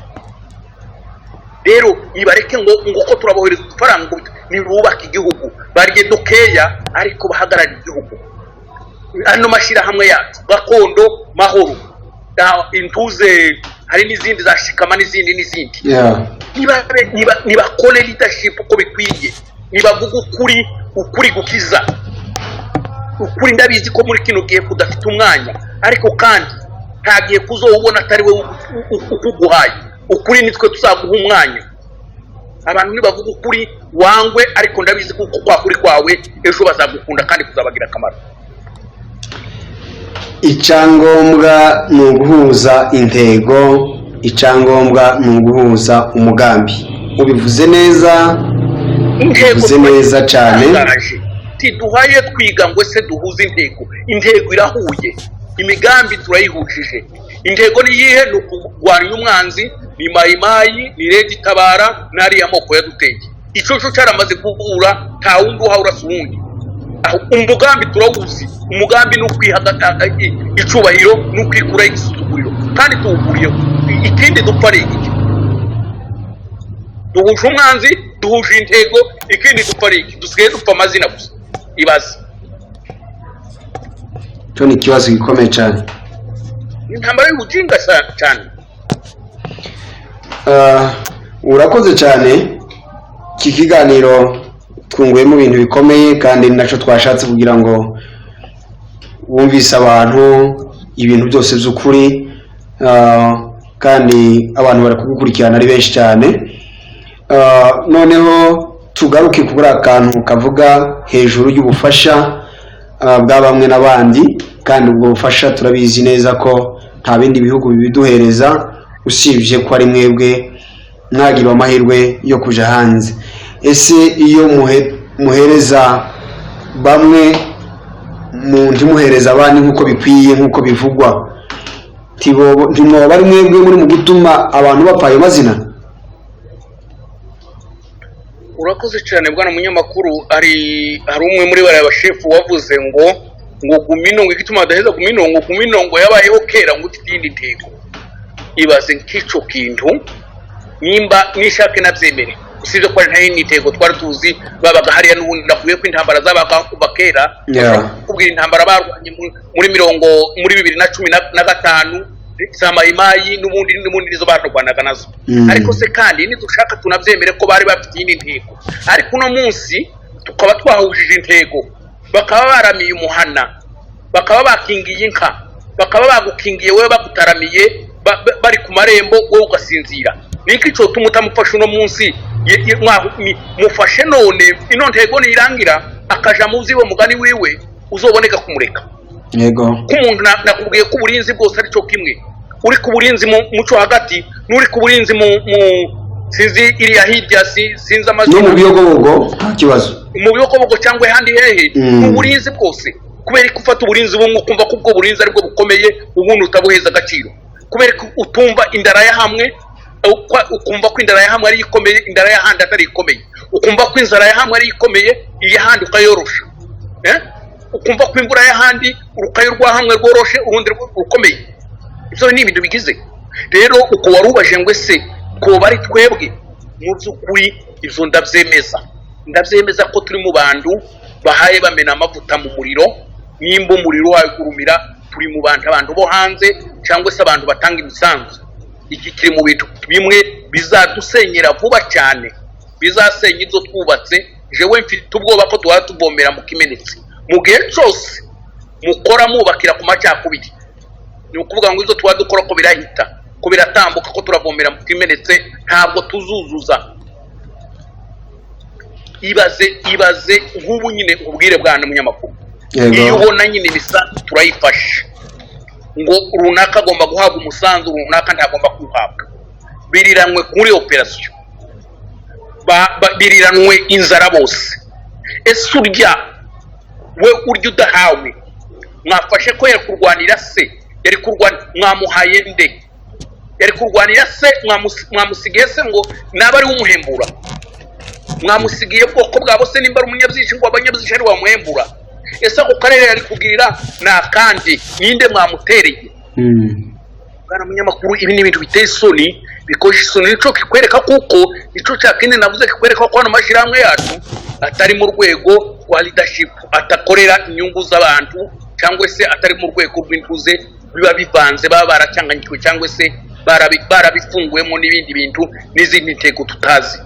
Rero nibareke ngo ko turabohereza udufaranga, ngo nibubake igihugu, barye dukeya ariko bahagarare igihugu. Ano mashyirahamwe yacu gakondo, Mahoro, intuze, hari n'izindi za Shikama n'izindi n'izindi, nibakore leadership uko bikwiye, nibavuga ukuri, ukuri gukiza. Ukuri ndabizi ko muri kino gihe kudafite umwanya, ariko kandi nta gihe kuzowubona atari we ukuguhaye. Ukuri nitwe tuzaguha umwanya. Abantu nibavuga ukuri wangwe, ariko ndabizi kuko kwa kuri kwawe ejo bazagukunda kandi kuzabagira akamaro. Icyangombwa ni uguhuza intego, icyangombwa ni uguhuza umugambi. Ubivuze neza. Intego Uvuze neza cyane. twatangaje, tiduhaye twiga ngo ese duhuze intego. Intego irahuye, imigambi turayihujije. Intego ni iyihe? Ni ukurwanya umwanzi, ni Mayimayi, ni RED Tabara n'ariya moko yaduteye. Icyo cyo cyaramaze guhura, nta wundi uha urasa uwundi. Aho umugambi turawuzi. Umugambi ni ukwiha icubahiro, ni ukwikuraho igisuzuguriro, kandi tuwuhuriyeho. Ikindi dupfa ari iki? Duhuje umwanzi, duhuje intego, ikindi dupfa ari iki? Dusigaye dupfa amazina gusa. Ibaze. Cyo ni ikibazo gikomeye cyane. Intambara y'ubujinga cyane. Urakoze cyane. Iki kiganiro twunguyemo ibintu bikomeye, kandi ni nacyo twashatse kugira ngo wumvise abantu ibintu byose by'ukuri. Kandi abantu bari kugukurikirana ari benshi cyane. Noneho tugaruke kuri akantu kavuga hejuru y'ubufasha bwa bamwe n'abandi, kandi ubwo bufasha turabizi neza ko nta bindi bihugu bibiduhereza usibye ko ari mwebwe mwagiriwe amahirwe yo kuja hanze. Ese iyo muhereza bamwe mu ntimuhereza abandi nk'uko bikwiye, nk'uko bivugwa, ntimwoba ari mwebwe muri mu gutuma abantu bapfa ayo mazina? Urakoze cyane, bwana munyamakuru. Hari umwe muri bariya bashefu wavuze ngo Gumino, ngo igituma badaheza Gumino, ngo Gumino ngo yabayeho kera, ngo ifite iyindi ntego. Ibaze nk'ico kintu, nimba nishake nabyemere, usibye ko ari nta yindi ntego twari tuzi babaga hariya n'ubundi. Nakubwiye ko intambara zabaga kuva kera. Kubwira intambara barwanye muri mirongo muri 2015 za Mayimayi, n'ubundi nizo barwanaga nazo. Ariko se kandi nidushaka tunabyemere ko bari bafite iyindi ntego, ariko uno munsi tukaba twahujije intego, bakaba baramiye umuhana, bakaba bakingiye inka, bakaba bagukingiye wowe, bagutaramiye, bari ku marembo, wowe ugasinzira, niki cyotuma utamufasha uno munsi? Mufashe none, ino ntego nirangira akaja mu vyiwe, mugani wiwe uzoboneka kumureka. Ko umuntu nakubwiye ko uburinzi bwose ari cyo kimwe, uri ku burinzi mu muco hagati n'uri ku burinzi mu sinzi iriya hirya, sinzi No amazina. mu Biyogobogo nta kibazo. Mu Biyogobogo cyangwa ahandi hehe, uburinzi bwose. Kubera ko ufata uburinzi bumwe ukumva ko ubwo burinzi aribwo bukomeye, ubundi utabuheza agaciro. Kubera ko utumva indara ya hamwe, ukumva ko indara ya hamwe ari ikomeye, indara y'ahandi atari ikomeye, ukumva ko inzara ya hamwe ari ikomeye, iy'ahandi ukayorosha, eh? Ukumva ko imvura y'ahandi, urukayo rwa hamwe rworoshe, urundi rukomeye. Ibyo ni ibintu bigize rero uko warubaje ngo ese koba ari twebwe. Mu by'ukuri ibyo ndabyemeza, ndabyemeza ko turi mu bantu bahaye bamena amavuta mu muriro. Nimba umuriro wagurumira, turi mu bantu, abantu bo hanze cyangwa se abantu batanga imisanzu. Iki kiri mu bintu bimwe bizadusenyera vuba cyane, bizasenya ibyo twubatse. Jewe mfite ubwoba ko duhora tuvomera mu kimenetse mu gihe cyose mukora mubakira ku macakubiri. Ni ukuvuga ngo ibyo tuba dukora ko birahita, ko biratambuka, ko turavomera mu kimenetse, ntabwo tuzuzuza. Ibaze, ibaze nk'ubu nyine ubwire bwana munyamakuru, iyo ubona nyine imisanzu turayifashe, ngo runaka agomba guhabwa umusanzu, runaka ntagomba kuwuhabwa, biriranwe kuri operasiyo, biriranwe inzara bose. Ese urya we urya udahawe, mwafashe ko yari kurwanira se, yari kurwanira, mwamuhaye nde? Yari kurwanira se, mwamusigiye se ngo naba ari we umuhembura? Mwamusigiye bwoko bwabo se, nimba ari umunyabyinshi, ngo abanyabyinshi ari wamuhembura? Ese ako karere yari kugira ni akandi? Ninde mwamutereye? Bwana munyamakuru, ibi ni ibintu biteye isoni, bikoje isoni. Nico kikwereka, kuko nico cya kindi navuze kikwereka ko hano mashyirahamwe yacu atari mu rwego rwa leadership, atakorera inyungu z'abantu, cyangwa se atari mu rwego rw'intuze, biba bivanze, baba baracanganyikiwe cyangwa se barabifunguwemo n'ibindi bintu n'izindi ntego tutazi.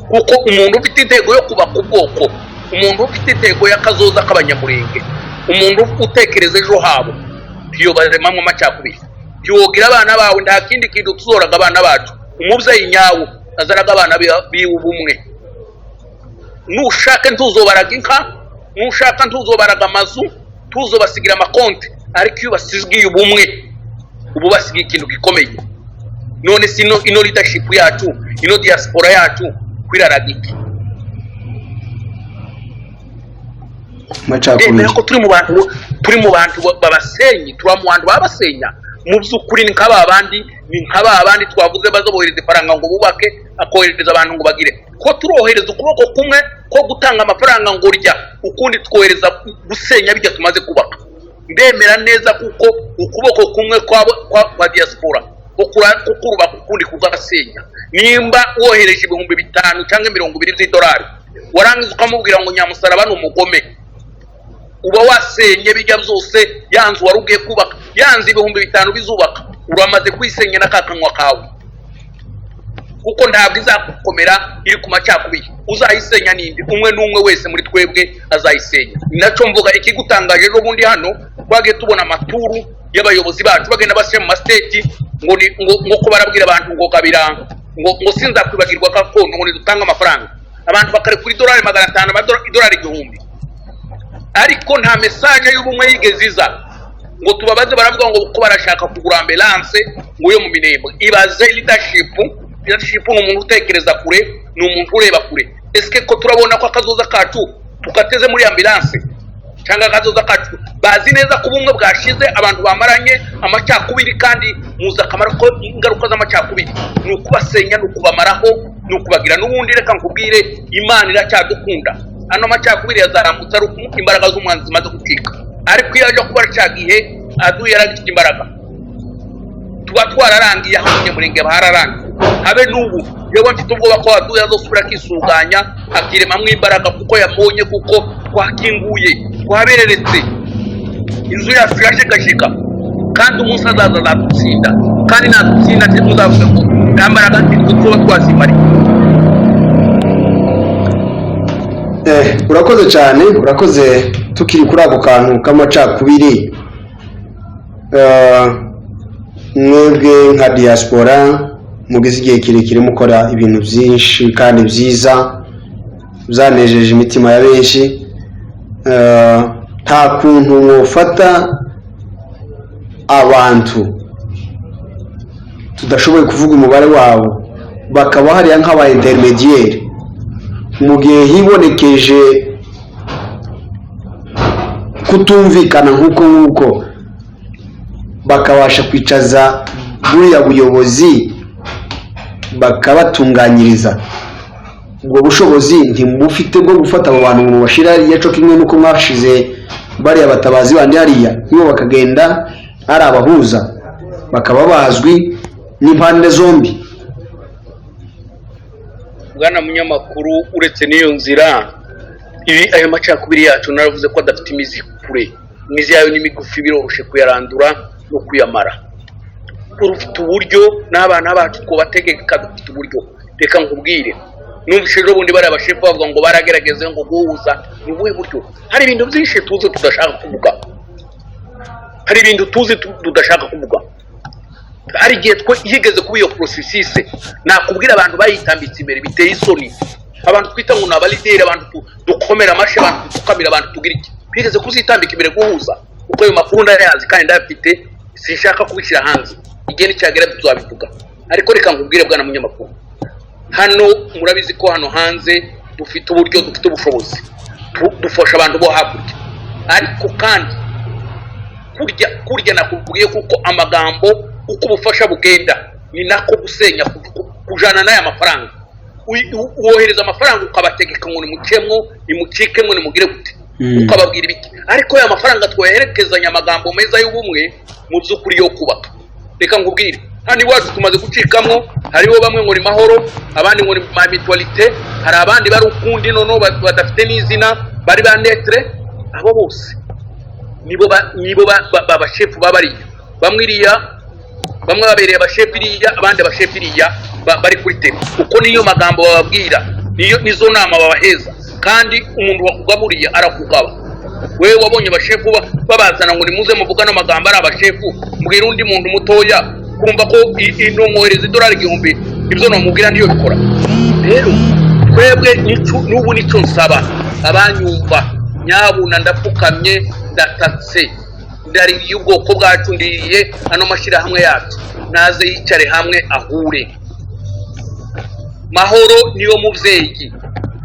Kuko umuntu ufite intego yo kubaka ubwoko, umuntu ufite intego y'akazoza k'Abanyamurenge, umuntu utekereza ejo habo, ntiyobaremamo amacakubiri, ntiwogira abana bawe. Nta kindi kintu tuzoraga abana bacu. Umubyeyi nyawo azaraga abana biwe ubumwe. Nushaka ntuzobaraga inka, nushaka ntuzobaraga amazu, ntuzobasigira amakonti, ariko iyo basigiye ubumwe ubu basigiye ikintu gikomeye. None si ino leadership yacu, ino diaspora yacu kwiraraga iki? Amacakubiri. Ndemera ko turi mu bantu babasenyi, turi mu bantu babasenya. Mu by'ukuri ni nka ba bandi twavuze bazobohereza ifaranga ngo bubake, akohereza abantu ngo bagire ko turohereza ukuboko kumwe ko gutanga amafaranga ngo rya, ukundi twohereza gusenya bijya tumaze kubaka. Ndemera neza kuko ukuboko kumwe kwa diaspora ko kurubaka, ukundi kugasenya. Nimba wohereje 5000 cyangwa 20 by'idolari, warangiza ukamubwira ngo nyamusaraba ni umugome, uba wasenye bijya byose. Ya nzu wari ugiye kubaka, ya nzu 5000 bizubaka, uramaze kuyisenya na ka kanwa kawe, kuko ntabwo izagukomera iri ku macakubiri. Uzayisenya ninde? Umwe n'umwe wese muri twebwe azayisenya. Ni nacyo mvuga ikigutangaje, ejo bundi hano twagiye tubona amaturu y'abayobozi bacu bagenda bashyira mu ma states ngo ngo ko barabwira abantu ngo kabira ngo sinzakwibagirwa gakondo, ngo nidutange amafaranga, abantu bakarekura idolari 500, idolari 1000, ariko nta message y'ubumwe yigeze iza ngo tubabaze. Baravuga ngo ko barashaka kugura ambulance ngo yo mu Minembwe. Ibaze leadership. Leadership ni umuntu utekereza kure, ni umuntu ureba kure. Ese ko turabona ko akazoza kacu tukateze muri ambulance cyangwa akazoza kacu? Bazi neza ko ubumwe bwashize, abantu bamaranye amacakubiri, kandi muzi akamaro ko ingaruka z'amacakubiri ni ukubasenya, ni ukubamaraho, ni ukubagira n'ubundi. Reka nkubwire, Imana iracyadukunda. Ano macakubiri yazarambutse ari uko imbaraga z'umwanzi zimaze gucika, ariko iyo ajya kuba cya gihe aduye yaragifite imbaraga, tuba twararangiye. Aho Umunyamurenge hararangiye, habe n'ubu. Yewe, mfite ubwoba ko aduye azosubira akisuganya, akiremamo imbaraga, kuko yabonye kuko twakinguye, twabereretse, inzu yacu irashegashega. Kandi umunsi azaza azadutsinda, kandi nadutsinda ntimuzavuge ngo nta mbaraga nitwe tuba twazimariye. Urakoze cyane, urakoze. Tukiri kuri ako kantu k'amacakubiri, mwebwe nka diaspora mugize igihe kirekire mukora ibintu byinshi kandi byiza byanejeje imitima ya benshi, nta kuntu mwofata abantu tudashoboye kuvuga umubare wabo bakaba hariya nk'aba intermédiaire mu gihe hibonekeje kutumvikana nk'uko nguko, bakabasha kwicaza buriya buyobozi bakabatunganyiriza? Ubwo bushobozi ntimubufite bwo gufata abo bantu ngo mubashire hariya, co kimwe n'uko mwashize bariya batabazi bandi hariya, nibo bakagenda ari abahuza, bakaba bazwi n'impande zombi? Bwana munyamakuru, uretse n'iyo nzira, ibi ayo macakubiri yacu naravuze ko adafite imizi kure, imizi yayo ni migufi, biroroshye kuyarandura no kuyamara. Ufite uburyo n'abana bacu twabategeka, dufite uburyo. Reka nkubwire, numvise ejo bundi bariya bashefu bavuga ngo baragerageza ngo guhuza. Ni ubuhe buryo? Hari ibintu byinshi tuzi tudashaka kuvuga, hari ibintu tuzi tudashaka kuvuga. Hari igihe twe yigeze kuba iyo processus, nakubwira abantu bayitambitse imbere, biteye isoni. Abantu twita ngo ni aba leader, abantu dukomera amashyi, abantu dupfukamira, abantu tugira iki, bigeze kuzitambika imbere guhuza, kuko ayo makuru ndayazi kandi ndayafite. Sinshaka kubishyira hanze, igihe nicyagera tuzabivuga. Ariko reka nkubwire, bwana munyamakuru, hano murabizi ko hano hanze dufite uburyo, dufite ubushobozi, dufasha abantu bo hakurya. Ariko kandi kurya nakubwiye kuko amagambo, uko ubufasha bugenda ni nako gusenya kujana n'aya mafaranga. Wohereza amafaranga ukabategeka ngo nimucemwo, nimucikemwo, nimugire gute, ukababwira ibiki, ariko aya mafaranga twoherekezanya amagambo meza y'ubumwe mu by'ukuri yo kubaka. Reka nkubwire, hano iwacu tumaze gucikamwo, hariho bamwe ngo ni Mahoro, abandi ngo ni ma mutualité, hari abandi bari ukundi noneho badafite n'izina, bari ba neutre. Abo bose nibo bashefu babariya bamwe iriya, bamwe babereye abashefu iriya, abandi abashefu iriya bari kuri tebe, kuko niyo magambo bababwira, niyo nizo nama babaheza. Kandi umuntu wakugaburiye arakugaba. Wewe wabonye abashefu babazana ngo nimuze muvugane amagambo ari abashefu, mbwira undi muntu mutoya kumva ko nomwohereza idolari 1000, ibyo nomubwira niyo bikora. Rero twebwe n'ubu nicyo nsaba abanyumva, nyabuna ndapfukamye, ndatatse, ndaririye ubwoko bwacu, ndiriye ano mashyirahamwe yacu, naze yicare hamwe ahure. Mahoro niyo mubyeyi,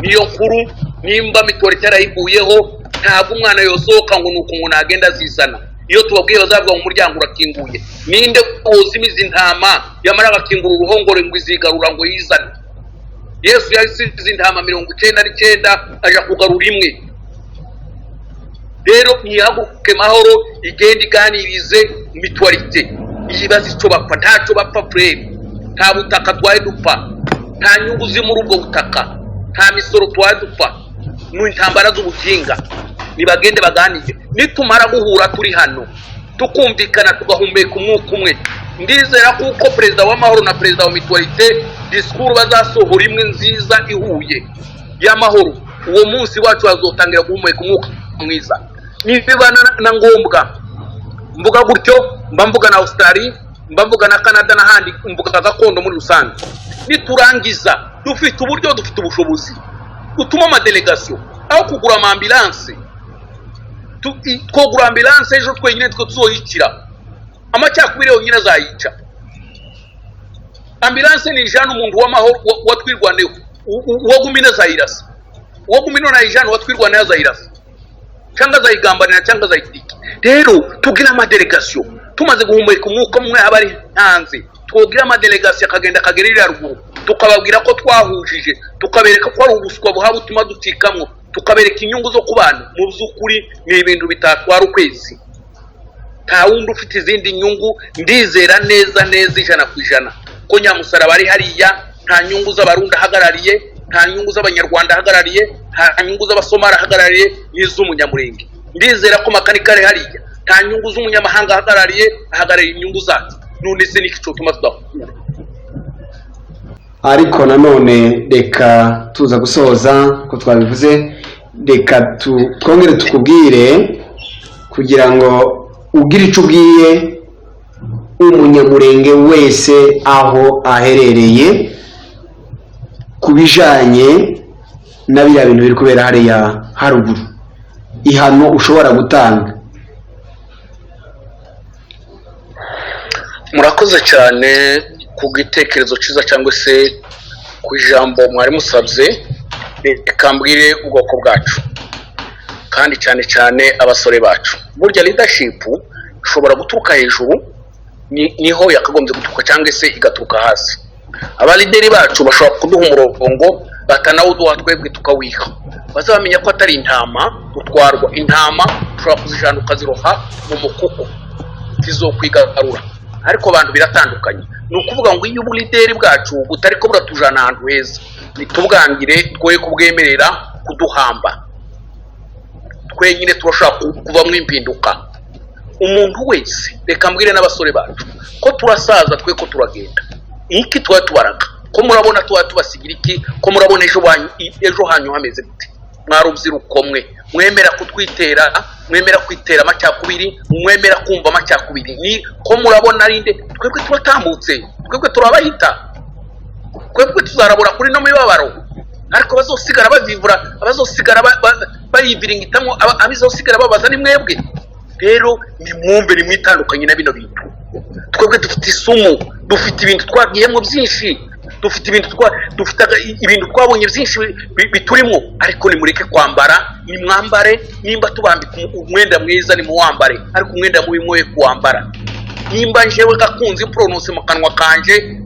niyo nkuru. Nimba mutualité yarayiguyeho, Ntabwo umwana yosohoka ngo nuko umuntu agenda azizana. Iyo tubabwiye bazavuga ngo umuryango urakinguye. Ninde wozimiza intama yamara agakingura uruhongore ngo izigarura ngo yizane? Yesu yasize intama 99 aja kugarura imwe. Rero ntihaguruke Mahoro, igende iganirize mutualité, iyibaze icyo bapfa. Ntacyo bapfa, frère. Nta butaka twari dupfa, nta nyungu ziri muri ubwo butaka, nta misoro twari dupfa. Ni intambara z'ubuginga. Nibagende baganire. Nitumara guhura turi hano, tukumvikana, tugahumeka umwuka umwe, ndizera kuko perezida w'Amahoro na perezida wa mutualité discours bazasohora imwe nziza ihuye y'amahoro. Uwo munsi wacu bazotangira guhumeka umwuka mwiza. Nibiba na ngombwa, mvuga gutyo, mba mvuga na Australia, mba mvuga na Canada n'ahandi, mvuga gakondo muri rusange. Niturangiza, dufite uburyo, dufite ubushobozi dutuma amadélégation aho kugura amaambulance. Twogura ambulance ejo twenyine, twe tuzoyicira amacakubiri yonyine azayica. Ambulance ni ijana umuntu w'Amahoro watwirwaneho, uwo Gumino azayirasa, uwo Gumino nayijana, uwatwirwaneho azayirasa cyangwa azayigambanira cyangwa azayitirika. Rero tugire amadélégation. Tumaze guhumeka umwuka umwe, aba ari hanze, twogira amadélégation akagenda akagera iriya ruguru, tukababwira ko twahujije, tukabereka ko ari ubuswa buhaba butuma ducikamwo, tukabereka inyungu zo kubana. Mu by'ukuri ni ibintu bitatwara ukwezi. Nta wundi ufite izindi nyungu. Ndizera neza neza 100% ko Nyamusaraba ari hariya nta nyungu z'Abarundi ahagarariye, nta nyungu z'Abanyarwanda ahagarariye, nta nyungu z'Abasomali ahagarariye, n'iz'Umunyamurenge. Ndizera ko Makanika ari hariya nta nyungu z'umunyamahanga ahagarariye, ahagarariye inyungu zacu. None se niki cyotuma tudahura? Ariko nanone reka tuza gusoza ko twabivuze, reka twongere tukubwire kugira ngo ugire icyo ubwiye Umunyamurenge wese aho aherereye ku bijanye na biriya bintu biri kubera hariya haruguru, ihano ushobora gutanga. Murakoze cyane ku gitekerezo cyiza cyangwa se ku ijambo mwari musabye. Reka mbwire ubwoko bwacu, kandi cyane cyane abasore bacu. Burya leadership ishobora guturuka hejuru, niho yakagombye guturuka, cyangwa se igaturuka hasi. Abalideri bacu bashobora kuduha umurongo, batanawuduha twebwe tukawiha. Bazabamenya ko atari intama utwarwa. Intama ushobora kuzijana ukaziroha mu mukuku, zizokwigarura, ariko abantu biratandukanye. Ni ukuvuga ngo iyo ubulideri bwacu butari ko buratujana ahantu heza, nitubwangire, twoye kubwemerera kuduhamba. Twenyine turashobora kuvamo impinduka. Umuntu wese, reka mbwire n'abasore bacu ko turasaza, twe ko turagenda, iki tuba tubaraga ko murabona tuba tubasigira iki? Ko murabona ejo hanyu hameze gute? Mwarubyiruko mwe mwemera kutwitera, mwemera kwitera amacakubiri, mwemera kumva amacakubiri, ni ko murabona ari nde? Twebwe turatambutse, twebwe turabahita, twebwe tuzarabura kuri no mibabaro, ariko abazosigara bavivura, abazosigara bayiviringitamo, abazosigara babaza ni mwebwe. Rero nimwumve, nimwitandukanye na bino bintu. Twebwe dufite isumu, dufite ibintu twagiyemo byinshi, dufite ibintu dufite ibintu twabonye byinshi biturimo. Ariko nimureke kwambara, nimwambare. Nimba tubambika umwenda mwiza, nimuwambare, ariko umwenda mubi mwoye kuwambara. Nimba njewe Gakunzi prononce mu kanwa kanje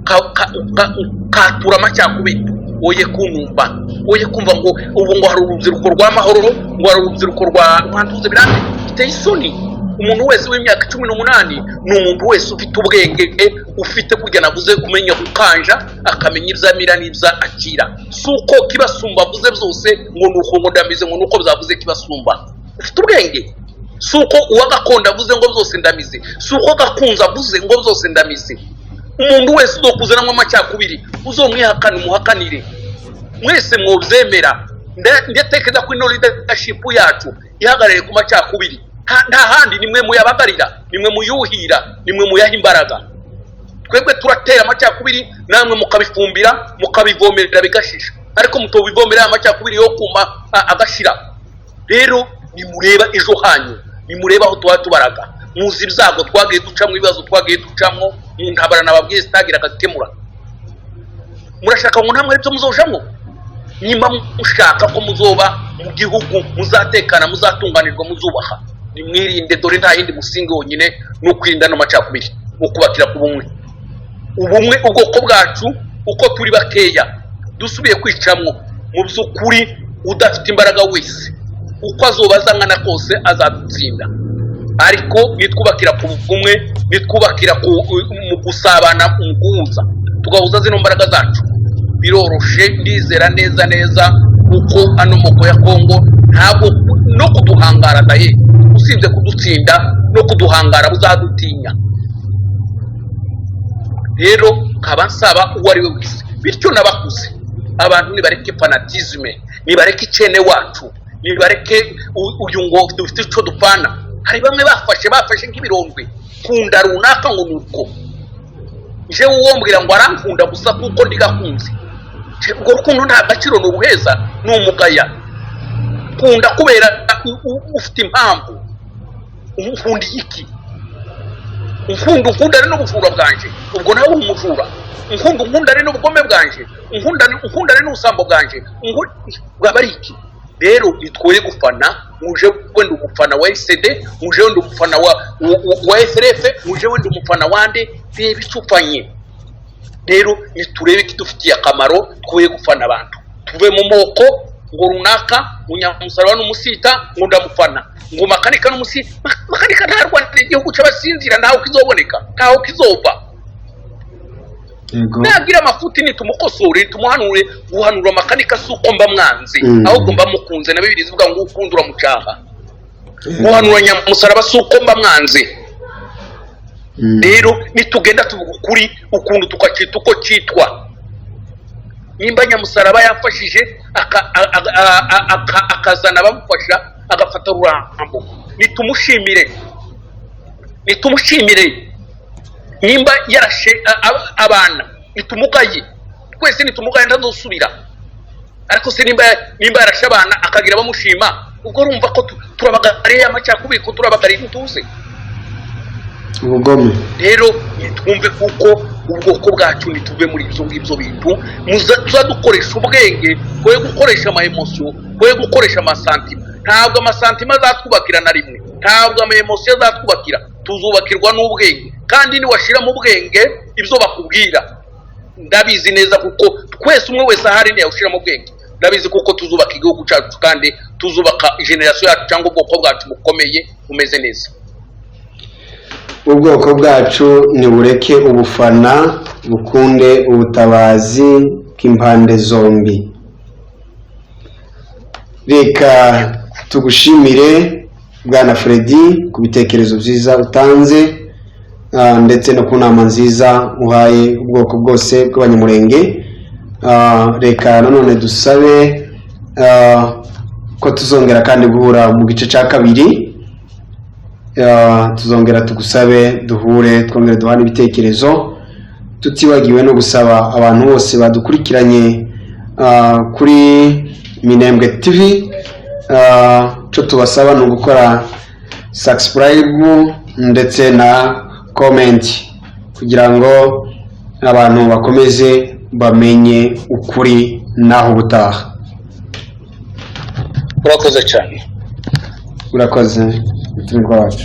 katura amacakubiri, oye kunumva, oye kumva ngo ubu ngo hari urubyiruko rw'Amahoro, ngo hari urubyiruko rwa Rwanduze. Birambe biteye isoni. Umuntu wese w'imyaka 18 ni umuntu wese ufite ubwenge, ufite kurya navuze kumenya gukanja, akamenya ibyo amira n'ibyo akira. Si uko Kibasumba avuze byose ngo ni uko ngo ndamize, ngo ni uko byavuze Kibasumba. Ufite ubwenge. Si uko uwa gakondo avuze ngo byose ndamize, si uko Gakunze avuze ngo byose ndamize. Umuntu wese uzokuzanamo amacakubiri uzomwihakana, umuhakanire. Mwese mwobyemera. Ndatekereza ko ino leadership yacu ihagarariye ku macakubiri nta handi. Nimwe muyabagarira, nimwe muyuhira, nimwe muyaha imbaraga. Twebwe turatera amacakubiri, namwe mukabifumbira, mukabivomerera bigashisha, ariko mutobivomerera amacakubiri yo kuma agashira. Rero nimureba ejo hanyu, nimureba aho tuba tubaraga. Muzi ibyago twagiye ducamo, ibibazo twagiye ducamo mu ntabara nababwiye zitagira agakemura. Murashaka ngo ntamwe aribyo muzojamo? Nimba mushaka ko muzoba mu gihugu muzatekana, muzatunganirwa, muzubaha. Nimwirinde, dore nta yindi musingi wonyine ni ukwirinda n'amacakubiri, ni ukubakira ku bumwe. Ubumwe, ubwoko bwacu uko turi bakeya, dusubiye kwicamwo, mu by'ukuri udafite imbaraga wese uko azoba azangana kose azadutsinda. Ariko nitwubakira ku bumwe, nitwubakira mu gusabana, mu guhuza, tugahuza zino mbaraga zacu, biroroshe. Ndizera neza neza kuko ano moko ya Kongo ntabwo no kuduhangara daye, usibye kudutsinda no kuduhangara buzadutinya. Rero nkaba nsaba uwo ari we wese, bityo n'abakuze, abantu nibareke fanatisme, nibareke icene wacu, nibareke uyu ngo dufite icyo dupfana. Hari bamwe bafashe nk'ibirondwe kunda runaka ngo ni uko jewe uwo mbwira ngo arankunda gusa kuko ndi Gakunzi. Urwo rukundo nta gaciro, ni ubuheza, ni umugaya. Kunda kubera ufite impamvu. Nkunda iki? Nkunda unkundane n'ubujura bwanje, ubwo nawe uri umujura. Nkunda unkundane n'ubugome bwanje, nkundane n'ubusambo bwanje, bwaba ari iki? Rero nitwoye gufana muje wenda umufana wa SD, muje wenda umufana wa SRF, muje wenda umufana wande. Reba icyo ufanye. Rero niturebe ikidufitiye akamaro, twoye gufana abantu, tuve mu moko ngo runaka, ngo nyamusaraba n'umusita ngo ndamufana, ngo makanika n'umusi makanika ntarwanira igihugu cy'abasinzira, ntaho kizoboneka, ntaho kizova. Nagira amafuti nitumukosore, tumuhanure. Guhanura makanika si uko mba mwanze, ahubwo mba mukunze. Na Bibiliya ivuga ngo ukunda uramucaha. Guhanura nyamusaraba si uko mba mwanze. Rero nitugenda tuvuga ukuri, ukuntu tukacita uko cyitwa. Nimba nyamusaraba yafashije akazana abamufasha, agafata Rurambo, nitumushimire, nitumushimire. Nimba yarashe abana, nitumugaye twese, nitumugaye, ntazosubira. Ariko se nimba yarashe abana akagira abamushima, ubwo urumva ko turabagariye amacakubiri, ko turabagariye intuze. Ubugome. Rero nitwumve kuko ubwoko bwacu, nituve muri ibyo ngibyo bintu, tuza dukoresha ubwenge, twoye gukoresha ama émotion, twoye gukoresha amasentiments. Ntabwo amasentiments azatwubakira na rimwe, ntabwo ama émotion azatwubakira. Tuzubakirwa n'ubwenge, kandi niwashira mu bwenge ibyo bakubwira, ndabizi neza kuko twese, umwe wese ahari ntiyawushyira mu bwenge, ndabizi kuko tuzubaka igihugu cyacu, kandi tuzubaka génération yacu cyangwa ubwoko bwacu bukomeye, bumeze neza. Ubwoko bwacu nibureke ubufana, bukunde ubutabazi bw'impande zombi. Reka tugushimire, bwana Freddy, ku bitekerezo byiza utanze, ndetse no ku nama nziza uhaye ubwoko bwose bw'Abanyamurenge. Reka nanone dusabe ko tuzongera kandi guhura mu gice cya kabiri. Tuzongera tugusabe duhure, twongere duhane ibitekerezo, tutibagiwe no gusaba abantu bose badukurikiranye kuri Minembwe TV. Cyo tubasaba ni ugukora subscribe ndetse na comment kugira ngo abantu bakomeze bamenye ukuri. Naho ubutaha. Urakoze cyane. Urakoze, mutumirwa wacu.